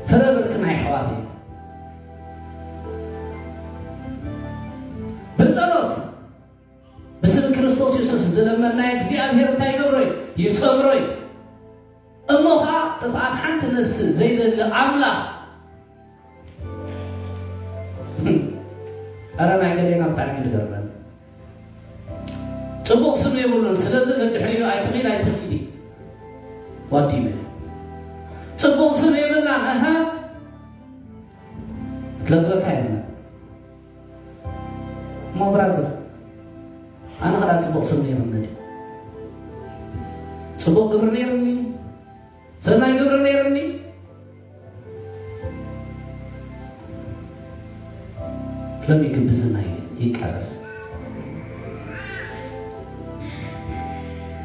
ፍረ ብርክና ኣሕዋተይ። ብጸሎት ብስም ክርስቶስ የሱስ ዝለመናዮ እግዚኣብሔር እንታይ ይገብሮ እዩ? ይሰምሮ እዩ። እሞ ኸኣ ጥፍኣት ሓንቲ ነፍሲ ዘይደሊ ኣምላኽ። ኣረ ናይ ገሌና ብጣዕሚ እዩ ዝገርመኒ። ጽቡቕ ስም የብሉን፣ ስለዚ ነድሕሪኡ ኣይትኺድ ኣይትኺዲ። ዋዲመ ጽቡቕ ስም የብላን፣ እህ፣ ክትለግበካ የብላን። እሞ ብራዘር፣ ኣነ ኸኣ ጽቡቕ ስም ነይሩኒ ድዩ? ጽቡቕ ግብሪ ነይሩኒ? ሰናይ ግብሪ ነይሩኒ? ሎሚ ግን ብስናይ ይቀረፍ።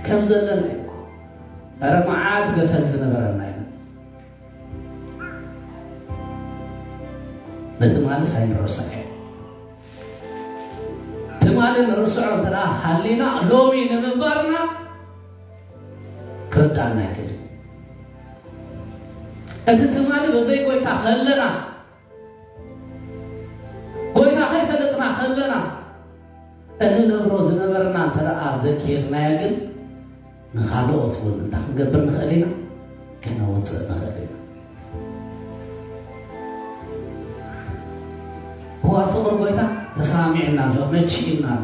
ከም ዘለና እኮ፣ ኧረ መዓት ገፈት ዝነበረና ኢና። ነቲ ማልስ ኣይንረስዖ። ትማሊ ንርስዖ እንተ ደኣ ሃሊና፣ ሎሚ ንምንባርና ክርድኣና ኣይክእልን። እቲ ትማሊ በዘይ ጎይታ ከለና፣ ጎይታ ከይፈለጥና ከለና፣ እንነብሮ ዝነበርና እንተ ደኣ ዘኪርናዮ ግን፣ ንኻልኦት እውን እንታይ ክንገብር ንኽእል ኢና? ከነውጽእ ንኽእል ኢና። እዋ ፍቕሪ ጎይታ ተሰማሚዕና ኣሎ፣ መቺእና ኣሎ።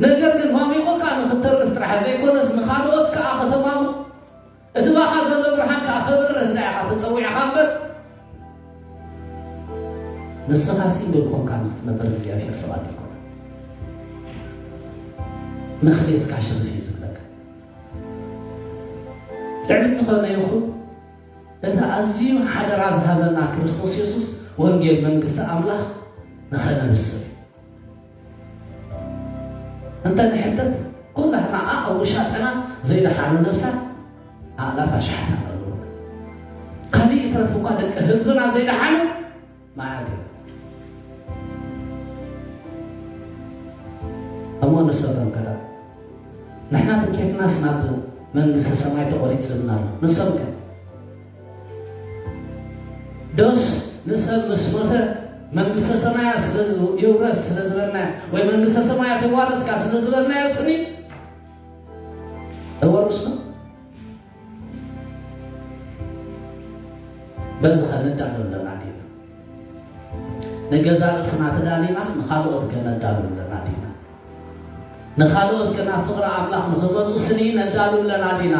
ነገር ግን ማሚቑካ ንኽተርፍ ጥራሕ ዘይኮነስ፣ ንኻልኦት ከኣ ከተማሙ፣ እቲ ባኻ ዘሎ ብርሃን ከኣ ከብርህ እንታይ ኢኻ ተጸዊዕኻ እምበር፣ ንስኻ ሲንግል ኮንካ ንኽትነብር እግዚኣብሔር ፍቓድ ኣይኮነን። መኽሌትካ ሽርፍ እዩ ዝብለካ። ልዕሊ ዝኾነ ይኹን፣ እቲ ኣዝዩ ሓደራ ዝሃበና ክርስቶስ የሱስ ወንጌል መንግስቲ ኣምላኽ ንኸነብስር እዩ። እንተ ንሕተት፣ ኩላትና ኣብ ውሻጠና ዘይደሓኑ ነብሳት ኣእላፍ ኣሽሓት ኣለዉ። ካልእ ይትረፍ እኳ ደቂ ህዝብና ዘይደሓኑ መዓት እዮም። እሞ ንሶም ከ ንሕና ትኬትናስ ናብ መንግስተ ሰማይ ተቖሪጽልና ኣሎ። ንሶም ከ ዶስ ንሰብ ምስ ሞተ መንግስተ ሰማያ ስለ ዝ-፣ ይውረስ ስለ ዝበልናዮ ወይ መንግስተ ሰማያት ይዋረስካ ስለ ዝበልናዮ ስኒ እወርስ ነው? በዚ ኸ ነዳሉ ኣለና ዲና? ንገዛ ርእስና ተዳሊናስ ንኻልኦት ከ ነዳሉ ኣለና ዲና? ንኻልኦት ከ ናብ ፍቕሪ ኣምላኽ ንኽመጹ ስኒ ነዳሉ ኣለና ዲና?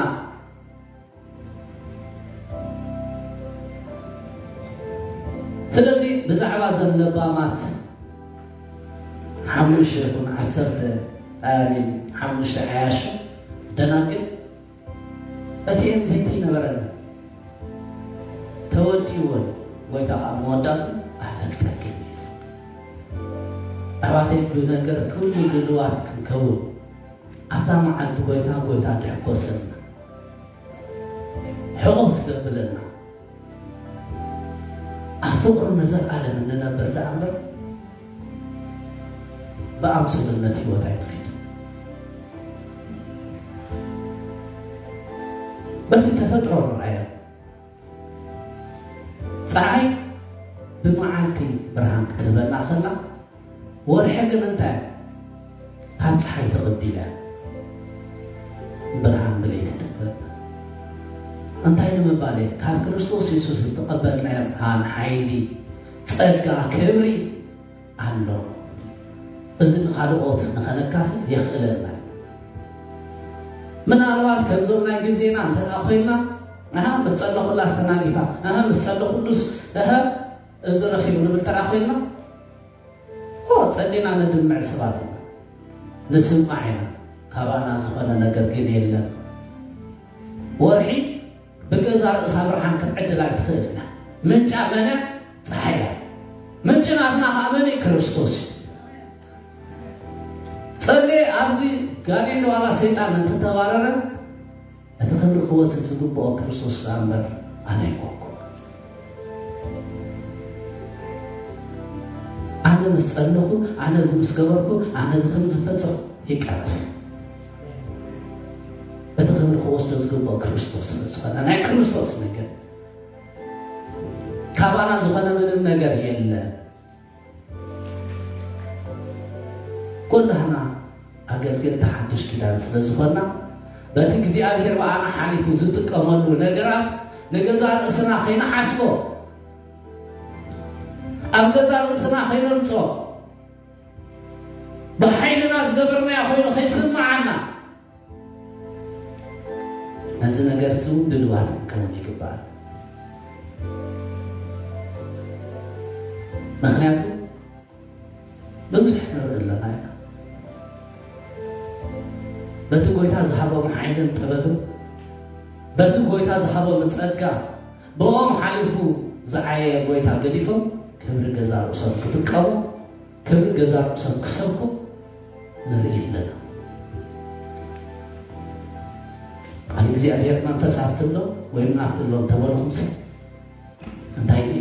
ስለዚ ብዛዕባ ዘን ለባማት ሓሙሽተ ይኹን ዓሰርተ ኣያሊን ሓሙሽተ ዓያሹ ደናግል፣ እቲኤን ዘይቲ ነበረን፣ ተወዲእወን፣ ጎይታ ኸኣ መወዳቱ ኣፈልጠክን። ኣሕዋተይ፣ ብነገር ኩሉ ድልዋት ክንከውን፣ ኣብታ መዓልቲ ጎይታ፣ ጎይታ ድሕጎሰልና፣ ሕቑፍ ዘብለና፣ ኣብ ፍቕሩ ንዘለኣለም እንነብር ደኣ እምበር፣ ብኣምሰሉነት ህይወት ኣይንኺድ። በቲ ተፈጥሮ ንርኣዮ። ጸሓይ ብመዓልቲ ብርሃን ክትህበና ከላ፣ ወርሒ ግን እንታይ? ካብ ጸሓይ ተቐቢላ እያ። ብርሃን ብለይቲ ትህበና። እንታይ ንምባል እየ? ካብ ክርስቶስ የሱስ ዝተቐበልናዮ ብርሃን፣ ሓይሊ፣ ጸጋ፣ ክብሪ ኣሎ። እዚ ንኻልኦት ንኸነካፍል የኽእለና እዩ። ምናልባት ከምዞም ናይ ግዜና እንተ ደኣ ኮይንና፣ ኣሃ፣ ምስ ጸለኹላ ኣስተናጊፋ፣ ኣሃ፣ ምስ ጸለኹሉስ፣ ኣሃ፣ እዚ ረኺቡ ንብል እንተ ደኣ ኮይንና፣ ኦ፣ ጸሊና ነድምዕ ሰባት ኢና። ንስማዕ ኢና። ካባና ዝኾነ ነገር ግን የለን። ወርሒ ብገዛ ርእሳ ብርሃን ክትዕድል ኣይትኽእል እያ። ምንጫ መን እያ? ጸሓይ እያ። ምንጪ ናትና ከኣ መን እዩ? ክርስቶስ እዩ። ጸልየ ኣብዚ ጋኔን ዋላ ሰይጣን እንተተባረረ፣ እቲ ክብሪ ክወስድ ዝግብኦ ክርስቶስ ደኣ እምበር ኣነ ኣይኮንኩን። ኣነ ምስ ጸለኹ፣ ኣነ እዚ ምስ ገበርኩ፣ ኣነ እዚ ከም ዝፈጸም ይቀርፍ። እቲ ክብሪ ክወስዶ ዝግብኦ ክርስቶስ ስለ ዝኾነ፣ ናይ ክርስቶስ ነገር፣ ካባና ዝኾነ ምንም ነገር የለን። ኩላህና ኣገልገልቲ ሓድሽ ኪዳን ስለ ዝኾንና፣ በቲ እግዚኣብሔር ብኣና ሓሊፉ ዝጥቀመሉ ነገራት ንገዛ ርእስና ከይንሓስቦ፣ ኣብ ገዛ ርእስና ከይነምጾ፣ ብሓይልና ዝገበርናዮ ኮይኑ ከይስምዓና፣ ነዚ ነገር እዚ እውን ድልዋት ክንከውን ይግባእ። ምኽንያቱ ብዙሕ ንርኢ ኣለና ኢና። በቲ ጎይታ ዝሃቦም ሓይልን ጥበብን፣ በቲ ጎይታ ዝሃቦም ጸጋ፣ ብኦም ሓሊፉ ዝዓየየ ጎይታ ገዲፎም ክብሪ ገዛ ርእሶም ክጥቀሙ፣ ክብሪ ገዛ ርእሶም ክሰብኩ ንርኢ ኣለና። ቃል እግዚኣብሔር መንፈስ ኣብቲ ኣሎ ወይም ኣብቲ ኣሎ እንተበልኹምሲ እንታይ እዩ?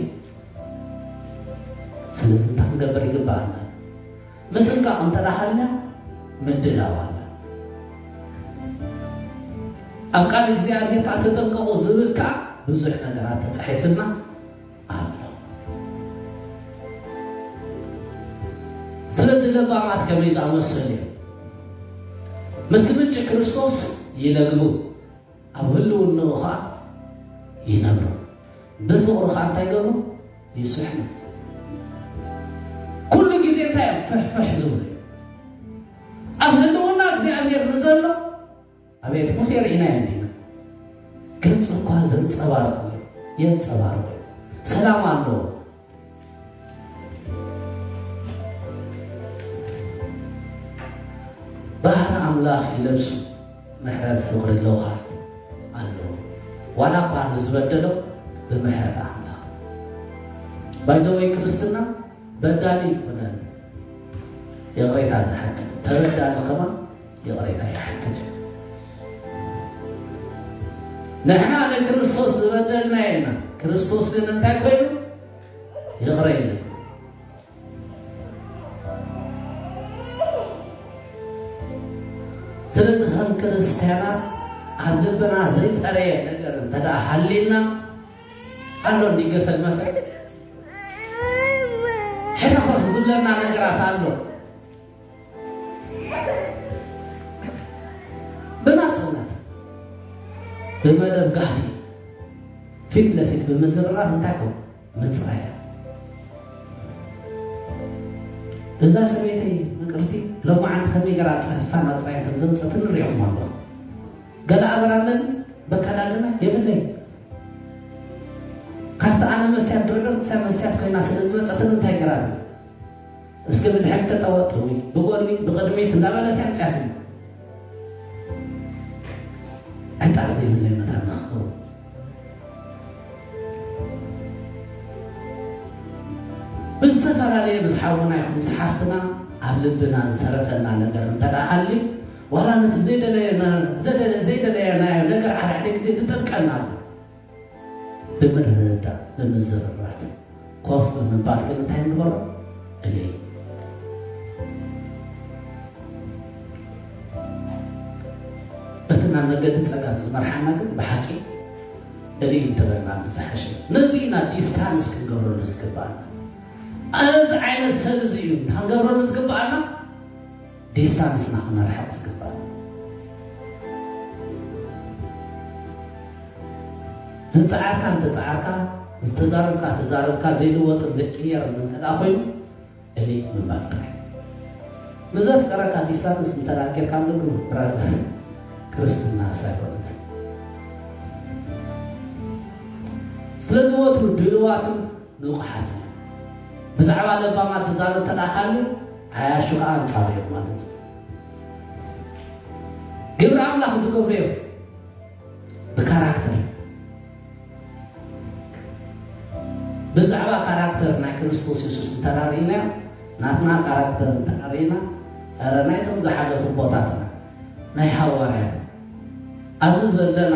ስለዚ እንታይ ክንገብር ይግባኣና? ምጥንቃቕ እንተ ደኣ ሃልያ ምድላው ኣላ። ኣብ ቃል እግዚኣብሔር ከኣ ተጠንቀቑ ዝብል ከኣ ብዙሕ ነገራት ተጻሒፍልና ኣሎ። ስለዚ ለባማት ከመይ ዝኣመሰሉ እዮም? ምስቲ ምንጪ ክርስቶስ ይለግቡ፣ ኣብ ህልውንኡ ኸኣ ይነብሩ። ብፍቕሩ ኸኣ እንታይ ይገብሩ? ይስሕኑ። ኩሉ ግዜ እንታይ እዮም ፍሕፍሕ ዝብሉ? ኣብ ህልውና እግዚኣብሔር ንዘሎ ኣቤት ሙሴ ርኢናዮ እንዲና። ገጹ እኳ ዘንጸባርቕ እዩ፣ የንጸባርቕ እዩ። ሰላም ኣለዎ። ባህሪ ኣምላኽ ይለብሱ፣ ምሕረት፣ ፍቕሪ፣ ለውሃት ኣለዎ። ዋላ እኳ ንዝበደሎ ብምሕረት ኣምላኽ። ባይዘወይ ክርስትና በዳሊ ይኮነን ይቕሬታ ዝሓትት፣ ተበዳሊ ከማን ይቕሬታ ይሓትት እዩ። ንሕና ንክርስቶስ ዝበደልና ኢና። ክርስቶስ ግን እንታይ ኮይኑ? ይቕረ ኢልና። ስለዚ ከም ክርስትያናት ኣብ ልብና ዘይጸረየ ነገር እንተ ደኣ ሃልዩና፣ ኣሎ እንዲ ገፈል መፈል ሕርኽርኽ ዝብለና ነገራት ኣሎ። ብናጽነት፣ ብመደብ ጋህዲ፣ ፊት ለፊት ብምዝርራብ እንታይ ኮን ምጽራይ። እዛ ሰበይተይ ምቅርቲ፣ ሎማዓንቲ ከመይ ገራ ጸፋን ኣጽራይን ከም ዘምጸትኒ ሪኢኹም ኣለኹም። ገለ ኣበር ኣለኒ፣ በካዳድና የብለይ። ካብቲ ኣነ መስትያት ድርዕር ክሳብ መስትያት ኮይና ስለ ዝመጸትኒ እንታይ ገራኒ? እስኪ ብድሕሪት ተጠወጥዊ፣ ብጎኒ፣ ብቕድሚት እንዳበለት እያ ኣምጽኣትኒ። ዕንጣር ዘይብለይ መታን ንኽኸውን። ብዝተፈላለየ ምስ ሓውና ይኹን ምስ ሓፍትና ኣብ ልብና ዝተረፈና ነገር እንተ ደኣ ሃልዩ፣ ዋላ ነቲ ዘይደለየና-፣ ዘደለ-፣ ዘይደለየናዮ ነገር ሓደ ሓደ ግዜ ዝጠልቀና ኣሎ። ብምርድዳእ፣ ብምዝርራብ፣ ኮፍ ብምባል ግን እንታይ ንግበሮ? እልይ። በቲ ናብ መገዲ ጸጋም ዝመርሓና ግን ብሓቂ እልይ እንተበልና ዝሓሸ። ነዚ ኢና ዲስታንስ ክንገብረሉ ዝግባኣና። እዚ ዓይነት ሰብ እዚ እዩ ክንገብረሉ ዝግባኣና። ዲስታንስና ክነርሕቕ ዝግባእ። ዝጸዓርካ እንተጸዓርካ፣ ዝተዛረብካ ተዛረብካ፣ ዘይልወጥን ዘይቅየርን እንተ ደኣ ኮይኑ፣ እልይ ምባል ጥራይ። ንዘፍቀረካ ዲስታንስ እንተ ደኣ ጌርካ ኣለኩ፣ ብራዘር፣ ክርስትና ሳይኮነት። ስለዚ ወትሩ ድልዋትን ንቑሓትን። ብዛዕባ ለባማት ዝዛረብ ተዳኻሉ ዓያሹ ከዓ ኣንጻሩ እዮም ማለት እዩ። ግብሪ ኣምላኽ ዝገብሩ እዮም ብካራክተር። ብዛዕባ ካራክተር ናይ ክርስቶስ የሱስ እንተራሪእና፣ ናትና ካራክተር እንተራሪእና፣ ኧረ ናይቶም ዝሓለፉ ኣቦታትና፣ ናይ ሃዋርያት፣ ኣብዚ ዘለና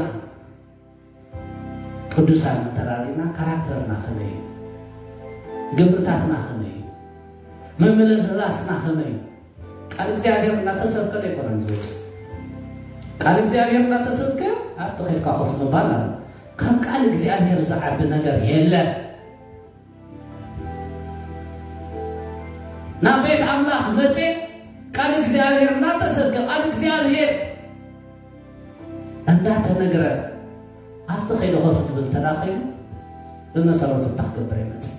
ቅዱሳን እንተራሪእና፣ ካራክተርና ከመይ እዩ? ግብርታትና ከመይ እዩ? ምምልላስና ከመይ እዩ? ቃል እግዚኣብሔር እናተሰብከ ኣይኮነን ዝወፅእ። ቃል እግዚኣብሔር እናተሰብከ ኣብቲ ከድካ ኮፍ ምባል ኣሎ። ካብ ቃል እግዚኣብሔር ዝዓቢ ነገር የለን። ናብ ቤት ኣምላኽ መፅየ ቃል እግዚኣብሔር እናተሰብከ ቃል እግዚኣብሔር እንዳተነግረ ኣብቲ ከይደ ኮፍ ዝብል እንተዳ ኮይኑ ብመሰረቱ እንታይ ክገብር ይመፅእ?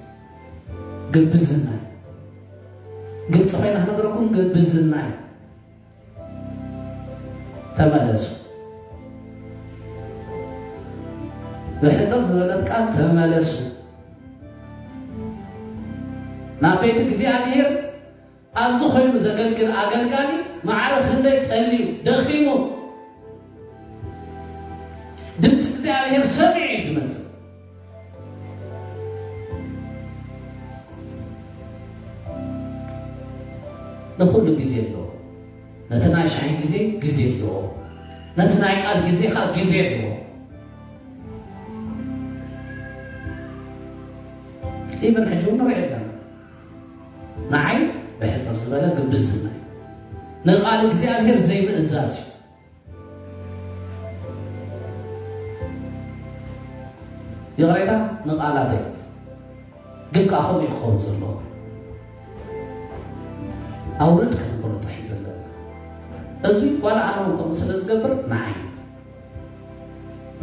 ግብዝና እዩ። ግልፂ ኮይና ክነግረኩም ግብዝና እዩ። ተመለሱ። ብሕፅር ዝበለት ቃል ተመለሱ። ናብ ቤት እግዚኣብሔር ኣብዚ ኮይኑ ዘገልግል ኣገልጋሊ ማዕረ ክንደይ ጸልዩ ደኺሙ ድምፂ እግዚኣብሔር ሰሚዑ እዩ ዝመፅእ። ንኹሉ ግዜ ኣለዎ። ነቲ ናይ ሻሂ ግዜ ግዜ ኣለዎ። ነቲ ናይ ቃል ግዜ ከዓ ግዜ ኣለዎ። ኢብን ሕጂ እውን ንሪኦ ኣለና። ንዓይ ብሕፅር ዝበለ ግብዝና እዩ። ንቃል እግዚኣብሔር ዘይምእዛዝ እዩ። ይቕሬታ ንቃላተይ ግን ከዓ ከምኡ እዩ ክኸውን ዘለዎ። ኣውርድ ክንበሎ ጥራሕ እዩ ዘለና። እዚ ዋላ ኣነ እውን ከምኡ ስለ ዝገብር ንዓይ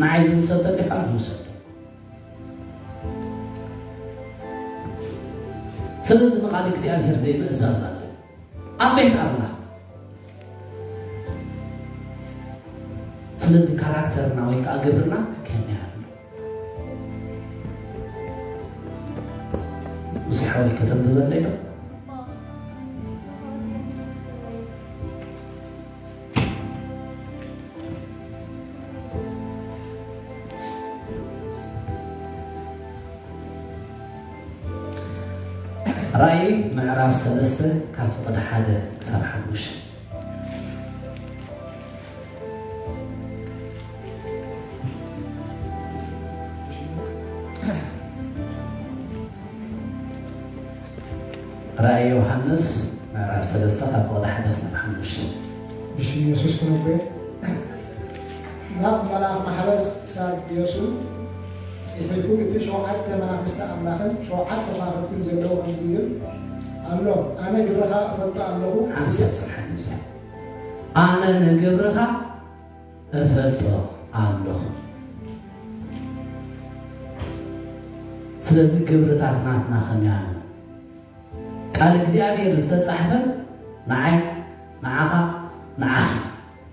ንዓይ ዝምሰል ተሊካ ይውሰድ። ስለዚ ንቃል እግዚኣብሔር ዘይምእዛዝ ኣሎ ኣብ ቤት ኣምላኽ። ስለዚ ካራክተርና ወይ ከዓ ግብርና ከመይ ኣሎ? ሙሴ ሓወይ ከተንብበለይ ዶ? ራእይ ምዕራፍ ሰለስተ ካብ ፍቕዲ ሓደ ክሳብ ሓሙሽተ። ራእይ ዮሃንስ ምዕራፍ ሰለስተ ካብ ፍቕዲ ሓደ ክሳብ ሓሙሽተ። ብሽም የሱስ ተነቦ። ናብ መልኣኽ ማሕበር ሳርድዮስ ጽሒፉ፣ እቲ ሸውዓተ መናፍስቲ ኣምላኽን ሸውዓተ ከዋኽብትን ዘለዎ ከምዚ ይብል ኣሎ፣ ኣነ ግብርኻ እፈልጦ ኣለኹ። ሓንሳብ ጽንሓት ምሳይ። ኣነ ንግብርኻ እፈልጦ ኣለኹ። ስለዚ ግብርታት ናትና ከመይ ኣሎ? ቃል እግዚኣብሔር ዝተጻሕፈ ንዓይ፣ ንዓኻ፣ ንዓኺ፣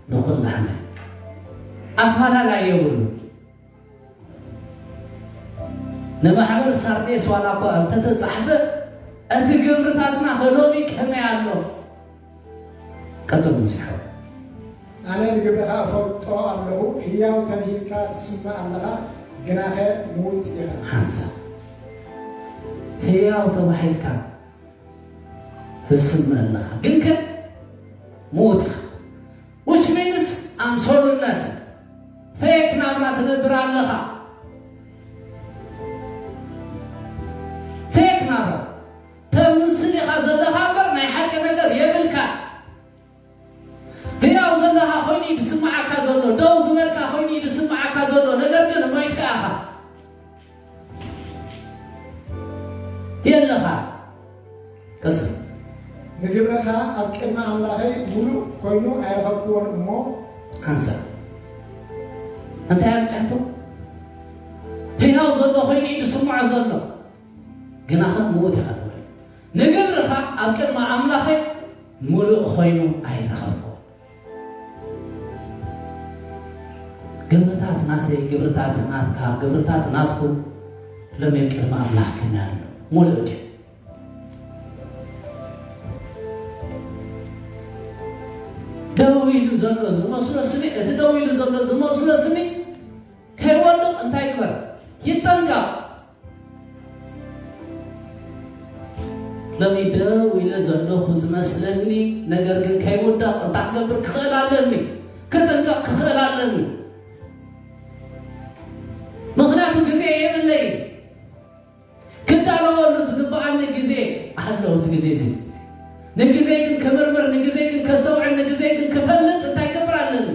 ንኹላህና ኣፈላላይ የብሉ። ንማሕበር ሳርዴስ ዋላ እኳ እንተተጻሕፈ፣ እቲ ግብርታትና ከሎሚ ከመይ ኣሎ? ቀጽል ሙሴ ሓወይ። ኣነ ንግብርኻ እፈልጦ ኣለኹ፣ ህያው ተባሂልካ ትስማዕ ኣለኻ፣ ግናኸ ምዉት ኢኻ። ሓንሳብ ህያው ተባሂልካ ትስምዕ ኣለኻ፣ ግንከ ምዉት ኢኻ። Which means ኣምሰሉነት፣ ፌክ ናብራ ትነብር ኣለኻ። ፌክ ናብራ ተምስል ኢኻ ዘለኻ እምበር ናይ ሓቂ ነገር የብልካ። ህያው ዘለኻ ኮይኑ እዩ ዝስምዓካ ዘሎ፣ ደው ዝበልካ ኮይኑ እዩ ዝስምዓካ ዘሎ፣ ነገር ግን ሞይትካ ኢኻ። የለኻ። ቀጽል። ንግብርኻ ኣብ ቅድሚ ኣምላኸይ ምሉእ ኮይኑ ኣይረኸብክዎን እሞ። ሓንሳብ እንታይ ኣብ ጫንቶ? ህያው ዘሎ ኮይኑ እዩ ዝስምዖ ዘሎ። ግናኸ ምዉት ኢኻ ተባሂሉ። ንግብርኻ ኣብ ቅድሚ ኣምላኸይ ምሉእ ኮይኑ ኣይረኸብኩ። ግብርታት ናተይ፣ ግብርታት ናትካ፣ ግብርታት ናትኩም ሎም ቅድሚ ኣምላኽ ከመይ ኣሎ? ሙሉእ ድዩ? ደው ኢሉ ዘሎ ዝመስሎ ስኒ፣ እቲ ደው ኢሉ ዘሎ ዝመስሎ ስኒ ከይወድቕ እንታይ ይግበር? ይጠንቀቕ። ሎሚ ደው ኢለ ዘለኹ ዝመስለኒ፣ ነገር ግን ከይውደቕ እንታይ ክገብር ክኽእል ኣለኒ? ክጥንቀቕ ክኽእል ኣለኒ። ምኽንያቱ ግዜ የብለይ። ክዳለወሉ ዝግብኣኒ ግዜ ኣሎ። እዚ ግዜ እዚ፣ ንግዜ ግን ክምርምር፣ ንግዜ ግን ከስተውዕል፣ ንግዜ ግን ክፈልጥ እንታይ ክገብር ኣለኒ?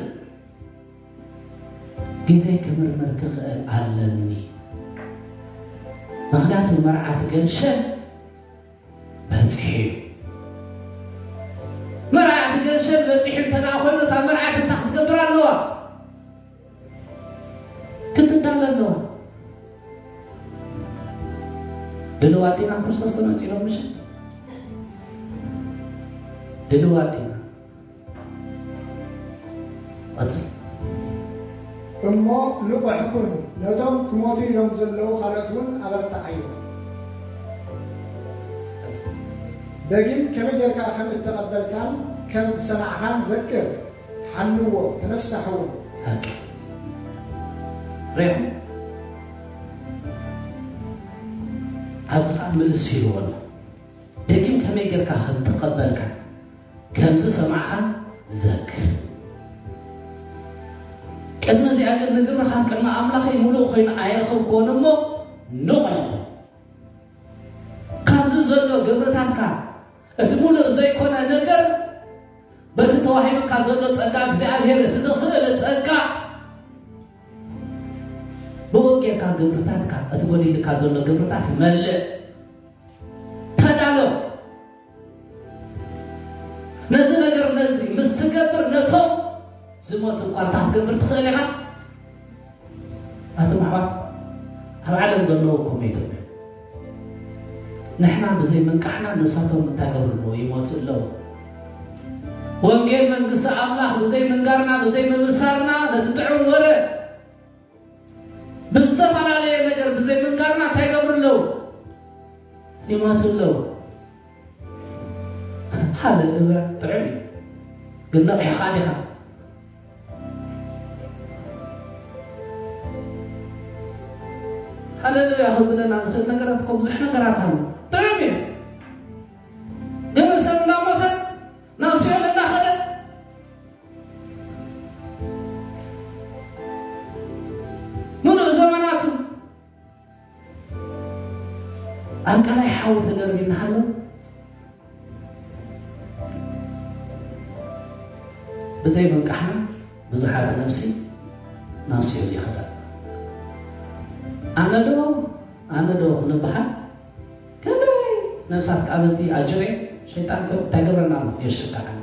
ግዜ ክምርምር ክኽእል ኣለኒ። ምኽንያቱ መርዓት ገንሸል በጺሑ እዩ። መርዓት ገንሸል በጺሑ እንተ ደኣ ኮይኑ፣ እታ መርዓት እንታይ ክትገብር ኣለዋ? ክትዳለ ኣለዋ። ድልዋት ዲና? ክርስቶስ ተመጺኡ ኣሎ ምሸት? ድልዋት ዲና? ቀጽል። እሞ ንቑሕ ኩን፣ ነቶም ክሞቱ ኢሎም ዘለዉ ካልኦት እውን ኣበርትዓዮም። ደጊም ከመይ ጌርካ ከም እተቐበልካን ከም ዝሰማዕካን ዘክር፣ ሓልዎ፣ ተነሳሕ እውን። ሓቂ። ርኢኹም? ኣብዚ ኸኣ ምልስ ኢልዎ ኣሎ። ደጊም ከመይ ጌርካ ከም እተቐበልካ፣ ከም ዝሰማዕካ ዘክር። ቅድሚ እዚኣ ግን ንግብርኻ ቅድሚ ኣምላኸይ ምሉእ ኮይኑ ኣይረኸብክዎን እሞ ንቑሕ ኩን። ካብዚ ዘሎ ግብርታትካ እቲ ምሉእ ዘይኮነ ነገር በቲ ተዋሂቡካ ዘሎ ጸጋ እግዚኣብሔር እቲ ዘኽእል ጸጋ ብኡ ጌርካ ግብርታትካ እቲ ጎዲልካ ዘሎ ግብርታት መልእ። ተዳሎ። ነዚ ነገር ነዚ ምስ ትገብር ነቶም ዝሞቱ እኳ እንታይ ክትገብር ትኽእል ኢኻ? ኣቶም ኣሕዋት ኣብ ዓለም ዘለዉ እኮ ሞይቶም እዮም። ንሕና ብዘይ ምንቃሕና ንሳቶም እንታይ ገብሩ ኣለዉ? ይሞቱ ኣለዉ። ወንጌል መንግስቲ ኣምላኽ ብዘይ ምንጋርና ብዘይ ምብሳርና ነቲ ጥዑም ወረ ብዝተፈላለየ ነገር ብዘይ ምንጋርና እንታይ ገብሩ ኣለዉ? ይሞቱ ኣለዉ። ሃለሉያ ጥዑም እዩ። ግን ነቒሕኻ ዲኻ? ሃለሉያ ክብለና ዝኽእል ነገራት እኮ ብዙሕ ነገራት ኣሎ። ጥዑም እዩ። ግን ሰብ እናሞተ ናብ ሲኦል እናኸደ ምሉእ ዘመናቱ ኣብ ቀላይ ሓዊ ተደርቢዩ እናሃለወ ብዘይ ምንቃሕና ብዙሓት ነፍሲ ናብ ሲኦል ይኸዳ። ኣነ ዶ ኣነ ዶ ክንበሃል? ክንደይ ነፍሳት ካብ እዚ ኣጅሬ ሸይጣን ከ እንታይ ገብረና ኣሎ? የሽካዕን።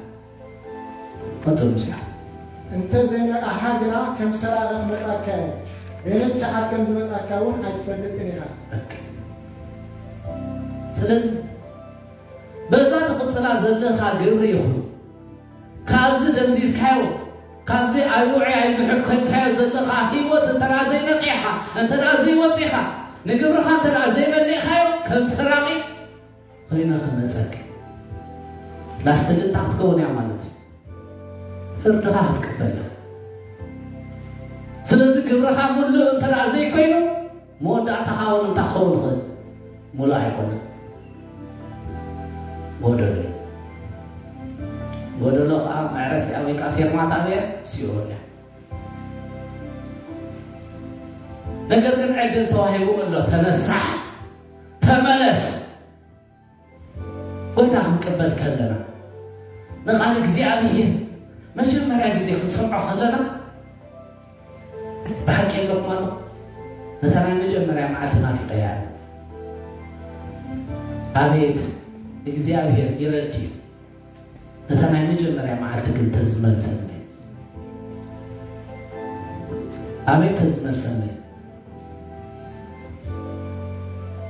ቀጽል ሙሴ። እንተ ዘይነቃሕካ ግና ከም ሰራቂ ክመጻካ እየ፣ በየነይቲ ሰዓት ከም ዝመጻካ እውን ኣይትፈልጥን ኢኻ። በቃ። ስለዚ በዛ ትቕጽላ ዘለኻ ግብሪ ይኹን ካብዚ ደንዚዝካዮ፣ ካብዚ ኣይውዒ ኣይዝሕል ኮይንካዮ ዘለኻ ህይወት እንተ ደኣ ዘይነቂሕካ፣ እንተ ደኣ ዘይወጺኻ፣ ንግብርኻ እንተ ደኣ ዘይመሊእካዮ፣ ከም ሰራቒ ኮይና ክመጸካ። ላስትልታ ክትከውን እያ ማለት እዩ። ፍርድኻ ክትቅበል ኢኻ። ስለዚ ግብርኻ ምሉእ እንተ ደኣ ዘይኮይኑ፣ መወዳእታኻ እውን እንታይ ክኸውን ይኽእል? ምሉእ ኣይኮነን። ጎደሎ እዩ። ጎደሎ ኸዓ መዕረሲኣ ወይ ከዓ ፌርማታ ኣበይ እያ? ሲኦል እያ። ነገር ግን ዕድል ተዋሂቡ ኣሎ። ተነሳሕ፣ ተመለስ። ጎይታ ክንቅበል ከለና፣ ንቓል እግዚኣብሔር መጀመርያ ግዜ ክንሰምዖ ከለና፣ ብሓቂ የብለኩም ኣሎ፣ ነታ ናይ መጀመርያ መዓልቲ ናፊቐያ እየ። ኣቤት እግዚኣብሔር ይረድ እዩ። ነታ ናይ መጀመርያ መዓልቲ ግን ተዝመልሰኒ፣ ኣቤት ተዝመልሰኒ።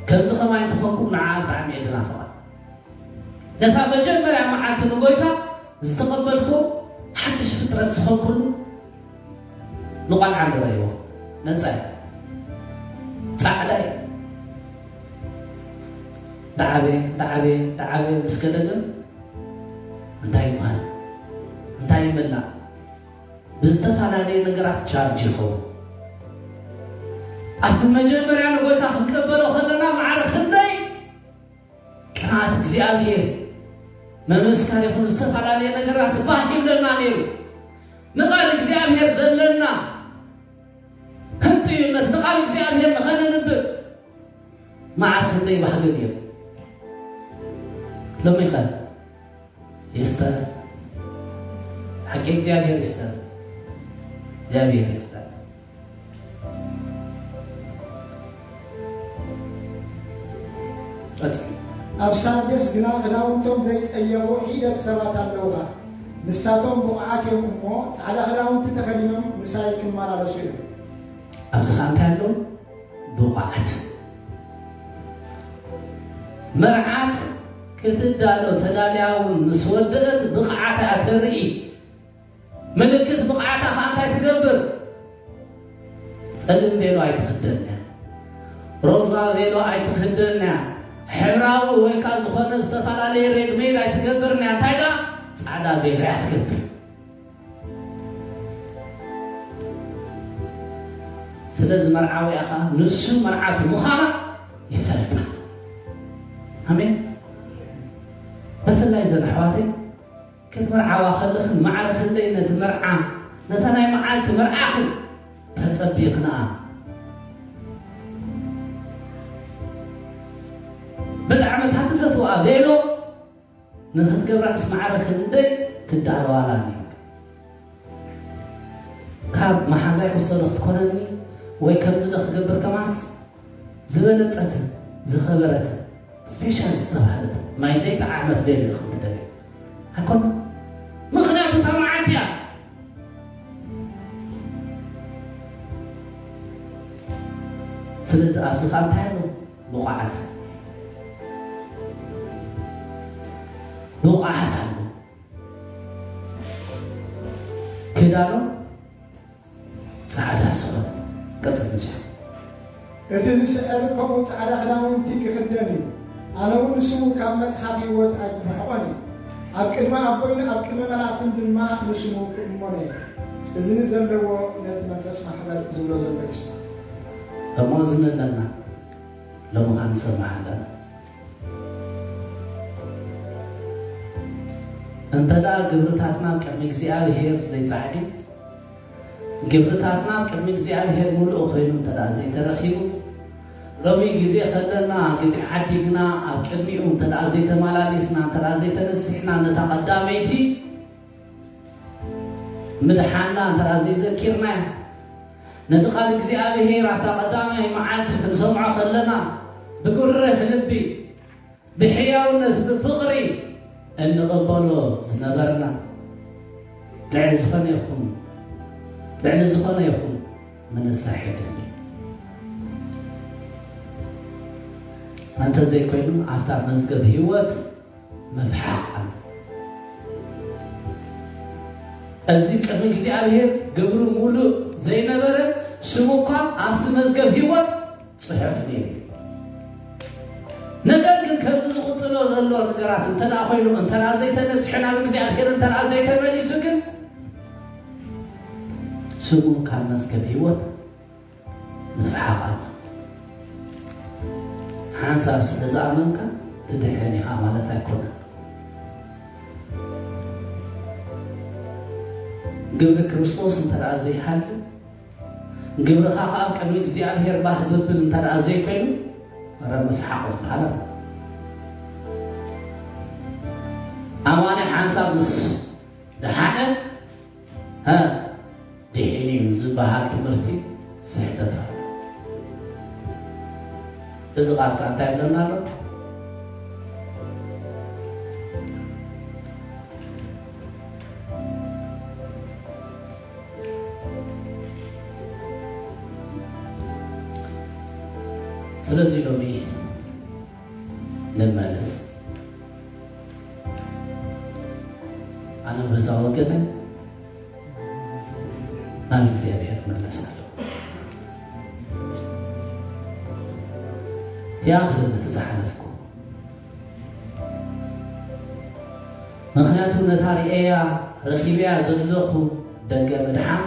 ከምዚ ኸማይ እንተኾንኩም ንዓ ብጣዕሚ እየ ዝናፍቓ። ነታ መጀመርያ መዓልቲ ንጎይታ ዝተቐበልኩ ሓድሽ ፍጥረት ዝኾንኩሉ ንቆልዓ ንረእይዎ ነፃ እዩ። ፃዕዳ እዩ። ዳዓበ ዳዓበ ዳዓበ ምስ ከደ ግን እንታይ ይበሃል? እንታይ ይምላእ? ብዝተፈላለየ ነገራት ቻርጅ ይኸውን። ኣብቲ መጀመርያ ንጎይታ ክንቀበሎ ከለና ማዕረ ክንደይ ቅንኣት እግዚኣብሔር መመስከሪ ይኹን ዝተፈላለየ ነገራት ባህ ይብለና ነይሩ። ንቓል እግዚኣብሔር ዘለና ህንጥዩነት፣ ንቓል እግዚኣብሔር ንኸነንብብ ማዕረ ክንደይ ባህግን እዩ። ሎሚ ኸ ይስተር ሓቂ እግዚኣብሔር ይስተር እግዚኣብሔር ይፍታ። ቀጽል። ኣብ ሳርዴስ ግና ክዳውንቶም ዘይጸየቑ ሒደት ሰባት ኣለውኻ። ንሳቶም ብቑዓት እዮም እሞ፣ ጻዕዳ ክዳውንቲ ተኸዲኖም ምሳይ ክመላለሱ እዮም። ኣብዚ ኸኣ እንታይ ኣለዉ? ብቑዓት። መርዓት ክትዳሎ ተዳልያ እውን ምስ ወደአት ብቕዓታ እያ ተርኢ። ምልክት ብቕዓታ ኸኣ እንታይ ትገብር? ጸሊም ቬሎ ኣይትኽደን እያ። ሮዛ ቬሎ ኣይትኽደን እያ። ሕብራዊ ወይ ከኣ ዝኾነ ዝተፈላለየ ሬድሜድ ኣይትገብርን እያ። እንታይ ደኣ? ጻዕዳ ቬሎ እያ ትገብር። ስለዚ መርዓዊኣ ኸኣ ንሱ መርዓቱ ምዃና ይፈልጣ። ኣሜን። ብፍላይ ዘን ኣሕዋተይ ክትምርዓዋ ከለኽን ማዕረ ክንደይ ነቲ መርዓ፣ ነታ ናይ መዓልቲ መርዓኽን ተጸቢኽንኣ። ብጣዕሚ እታ ትፈትዋ ቬሎ ንኽትገብራስ ማዕረ ክንደይ ትዳለዋላ ነይሩ። ካብ መሓዛይ ክወሰዶ ክትኮነኒ ወይ ከምዚ ዶ ክገብር ከማስ ዝበለጸትን ዝኸበረትን ስፔሻል ዝተባህለት ማይ ዘይጠዓመት ቬሎ ኢኹም ትደልዩ። ኣይኮነ። ምኽንያቱ እታ መዓልቲ እያ። ስለዚ ኣብዚ ኸኣ እንታይ ኣሎ? ብቑዓት። ብቑዓት ኣሎ። ክዳኖም ጻዕዳ ዝኾነ። ቀጽል ምስያ። እቲ ዝስዕር ከምኡ ጻዕዳ ክዳውንቲ ክኽደን እዩ። ኣነ እውን ንስሙ ካብ መጽሓፍ ህይወት ኣይክርሕቖን እየ። ኣብ ቅድሚ ኣቦይን ኣብ ቅድሚ መላእክትን ድማ ንስሙ ክእመኖ እየ። እዝኒ ዘለዎ ነቲ መንፈስ ማሕበር ዝብሎ ዘሎ ይስማዕ። እሞ እዝኒ ኣለና፣ ሎሚ ኸኣ ንሰምዕ ኣለና። እንተ ደኣ ግብርታትና ቅድሚ እግዚኣብሔር ዘይጻዕዲ፣ ግብርታትና ቅድሚ እግዚኣብሔር ምሉእ ኾይኑ እንተ ደኣ ዘይተረኺቡ፣ ሎሚ ግዜ ኸለና፣ ግዜ ዓዲግና፣ ኣብ ቅድሚኡ እንተ ደኣ ዘይተመላሊስና፣ እንተ ደኣ ዘይተነሲሕና፣ ነታ ቀዳመይቲ ምድሓንና እንተ ደኣ ዘይዘኪርናያ፣ ነቲ ቃል እግዚኣብሔር ኣብታ ቀዳማይ መዓልቲ ክንሰምዖ ኸለና፣ ብጉረህ ልቢ፣ ብሕያውነት፣ ብፍቕሪ እንቕበሎ ዝነበርና፣ ልዕሊ ዝኾነ ይኹን፣ ልዕሊ ዝኾነ ይኹን ምንሳሕ የድሊ። እንተ ዘይኮይኑ፣ ኣብታ መዝገብ ህይወት ምፍሓቕ ኣሎ። እዚ ቅድሚ እግዚኣብሔር ግብሩ ሙሉእ ዘይነበረ ስሙ እኳ ኣብቲ መዝገብ ህይወት ጽሑፍ ነይሩ። ነገር ግን ከምዚ ዝቕጽሎ ዘሎ ነገራት እንተ ደኣ ኮይኑ፣ እንተ ደኣ ዘይተነስሐ ናብ እግዚኣብሔር እንተ ደኣ ዘይተመሊሱ ግን ስሙ ካብ መዝገብ ህይወት ምፍሓቕ ኣሎ። ሓንሳብ ስለ ዝኣመንካ ትድሕን ኢኻ ማለት ኣይኮነን። ግብሪ ክርስቶስ እንተ ደኣ ዘይሃሉ፣ ግብርኻ ኸኣ ኣብ ቅድሚ እግዚኣብሔር ባህ ዘብል እንተ ደኣ ዘይኮይኑ፣ ኧረ ምፍሓቕ ዝበሃል ኣሎ። ኣማኒ ሓንሳብ ምስ ደሓነ፣ ሀ፣ ድሒን እዩ ዝበሃል ትምህርቲ ስሕተት ኣሎ። እዚ ቃል ከ እንታይ ይብለና ኣሎ? ስለዚ ሎሚ ንመለስ። ኣነ በዛ ወገነ ናብ እግዚኣብሔር መለስ ኣለዎ። ይኣኽል ነቲ ዝሓለፍኩ። ምኽንያቱ ነታ ርእያ ረኺበያ ዘለኹ ደገ ምድሓን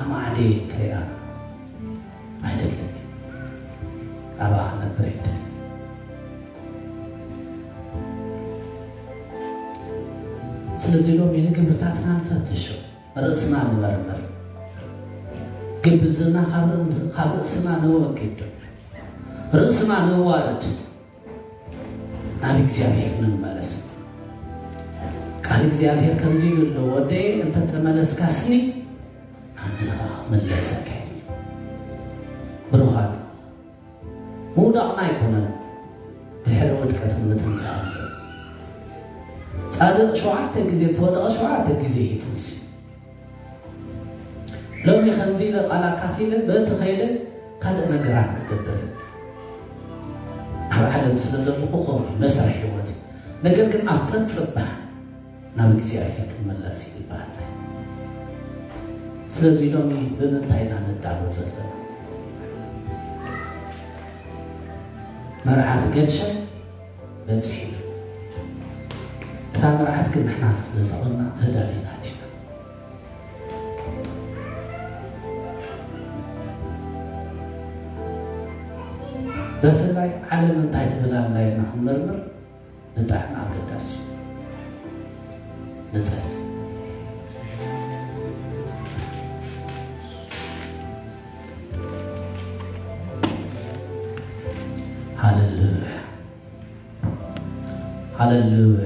ኣማዕዴ ክሪኣ ኣይደልን። ኣብኣ ክነብር ኣይደልን። ስለዚ ሎሚ ንግብርታትና ንፈትሾ፣ ርእስና ንመርምር። ግብዝና ካብ ርእስና ነወግድ፣ ርእስና ነዋርድ፣ ናብ እግዚኣብሔር ንመለስ። ቃል እግዚኣብሔር ከምዚ ኢሉ ኣሎ፣ ወደየ እንተተመለስካስኒ ኣነ ኸኣ ክምለሰካ እየ። ብሩኻት፣ ምውዳቕና ኣይኮነን ድሕሪ ውድቀት ምትንሳእ። ጻድቕ ሸውዓተ ግዜ እንተወደቐ ሸውዓተ ግዜ ይትንሲ። ሎሚ ከምዚ ኢለ ቃል ኣካፊለ በቲ ኸይደ ካልእ ነገራት ክገብር ኣብ ዓለም ስለ ዘለኹ ኮፍ መስርሕ ህይወት፣ ነገር ግን ኣብ ጸጽባ ናብ እግዚኣብሔር ክመለስ ይግባእ። ስለዚ ሎሚ ብምንታይ ኢና ንዳሎ ዘለና? መርዓት ገድሸ በጺሑ። እታ መርዓት ግን ንሕና ስለ ዝኾንና ተዳሊና ዲና? ብፍላይ ዓለም እንታይ ትብል ኣላ ኢልና ክንመርምር ብጣዕሚ ኣገዳሲ እዩ። ንጸሊ። ሃሌሉያ፣ ሃሌሉያ።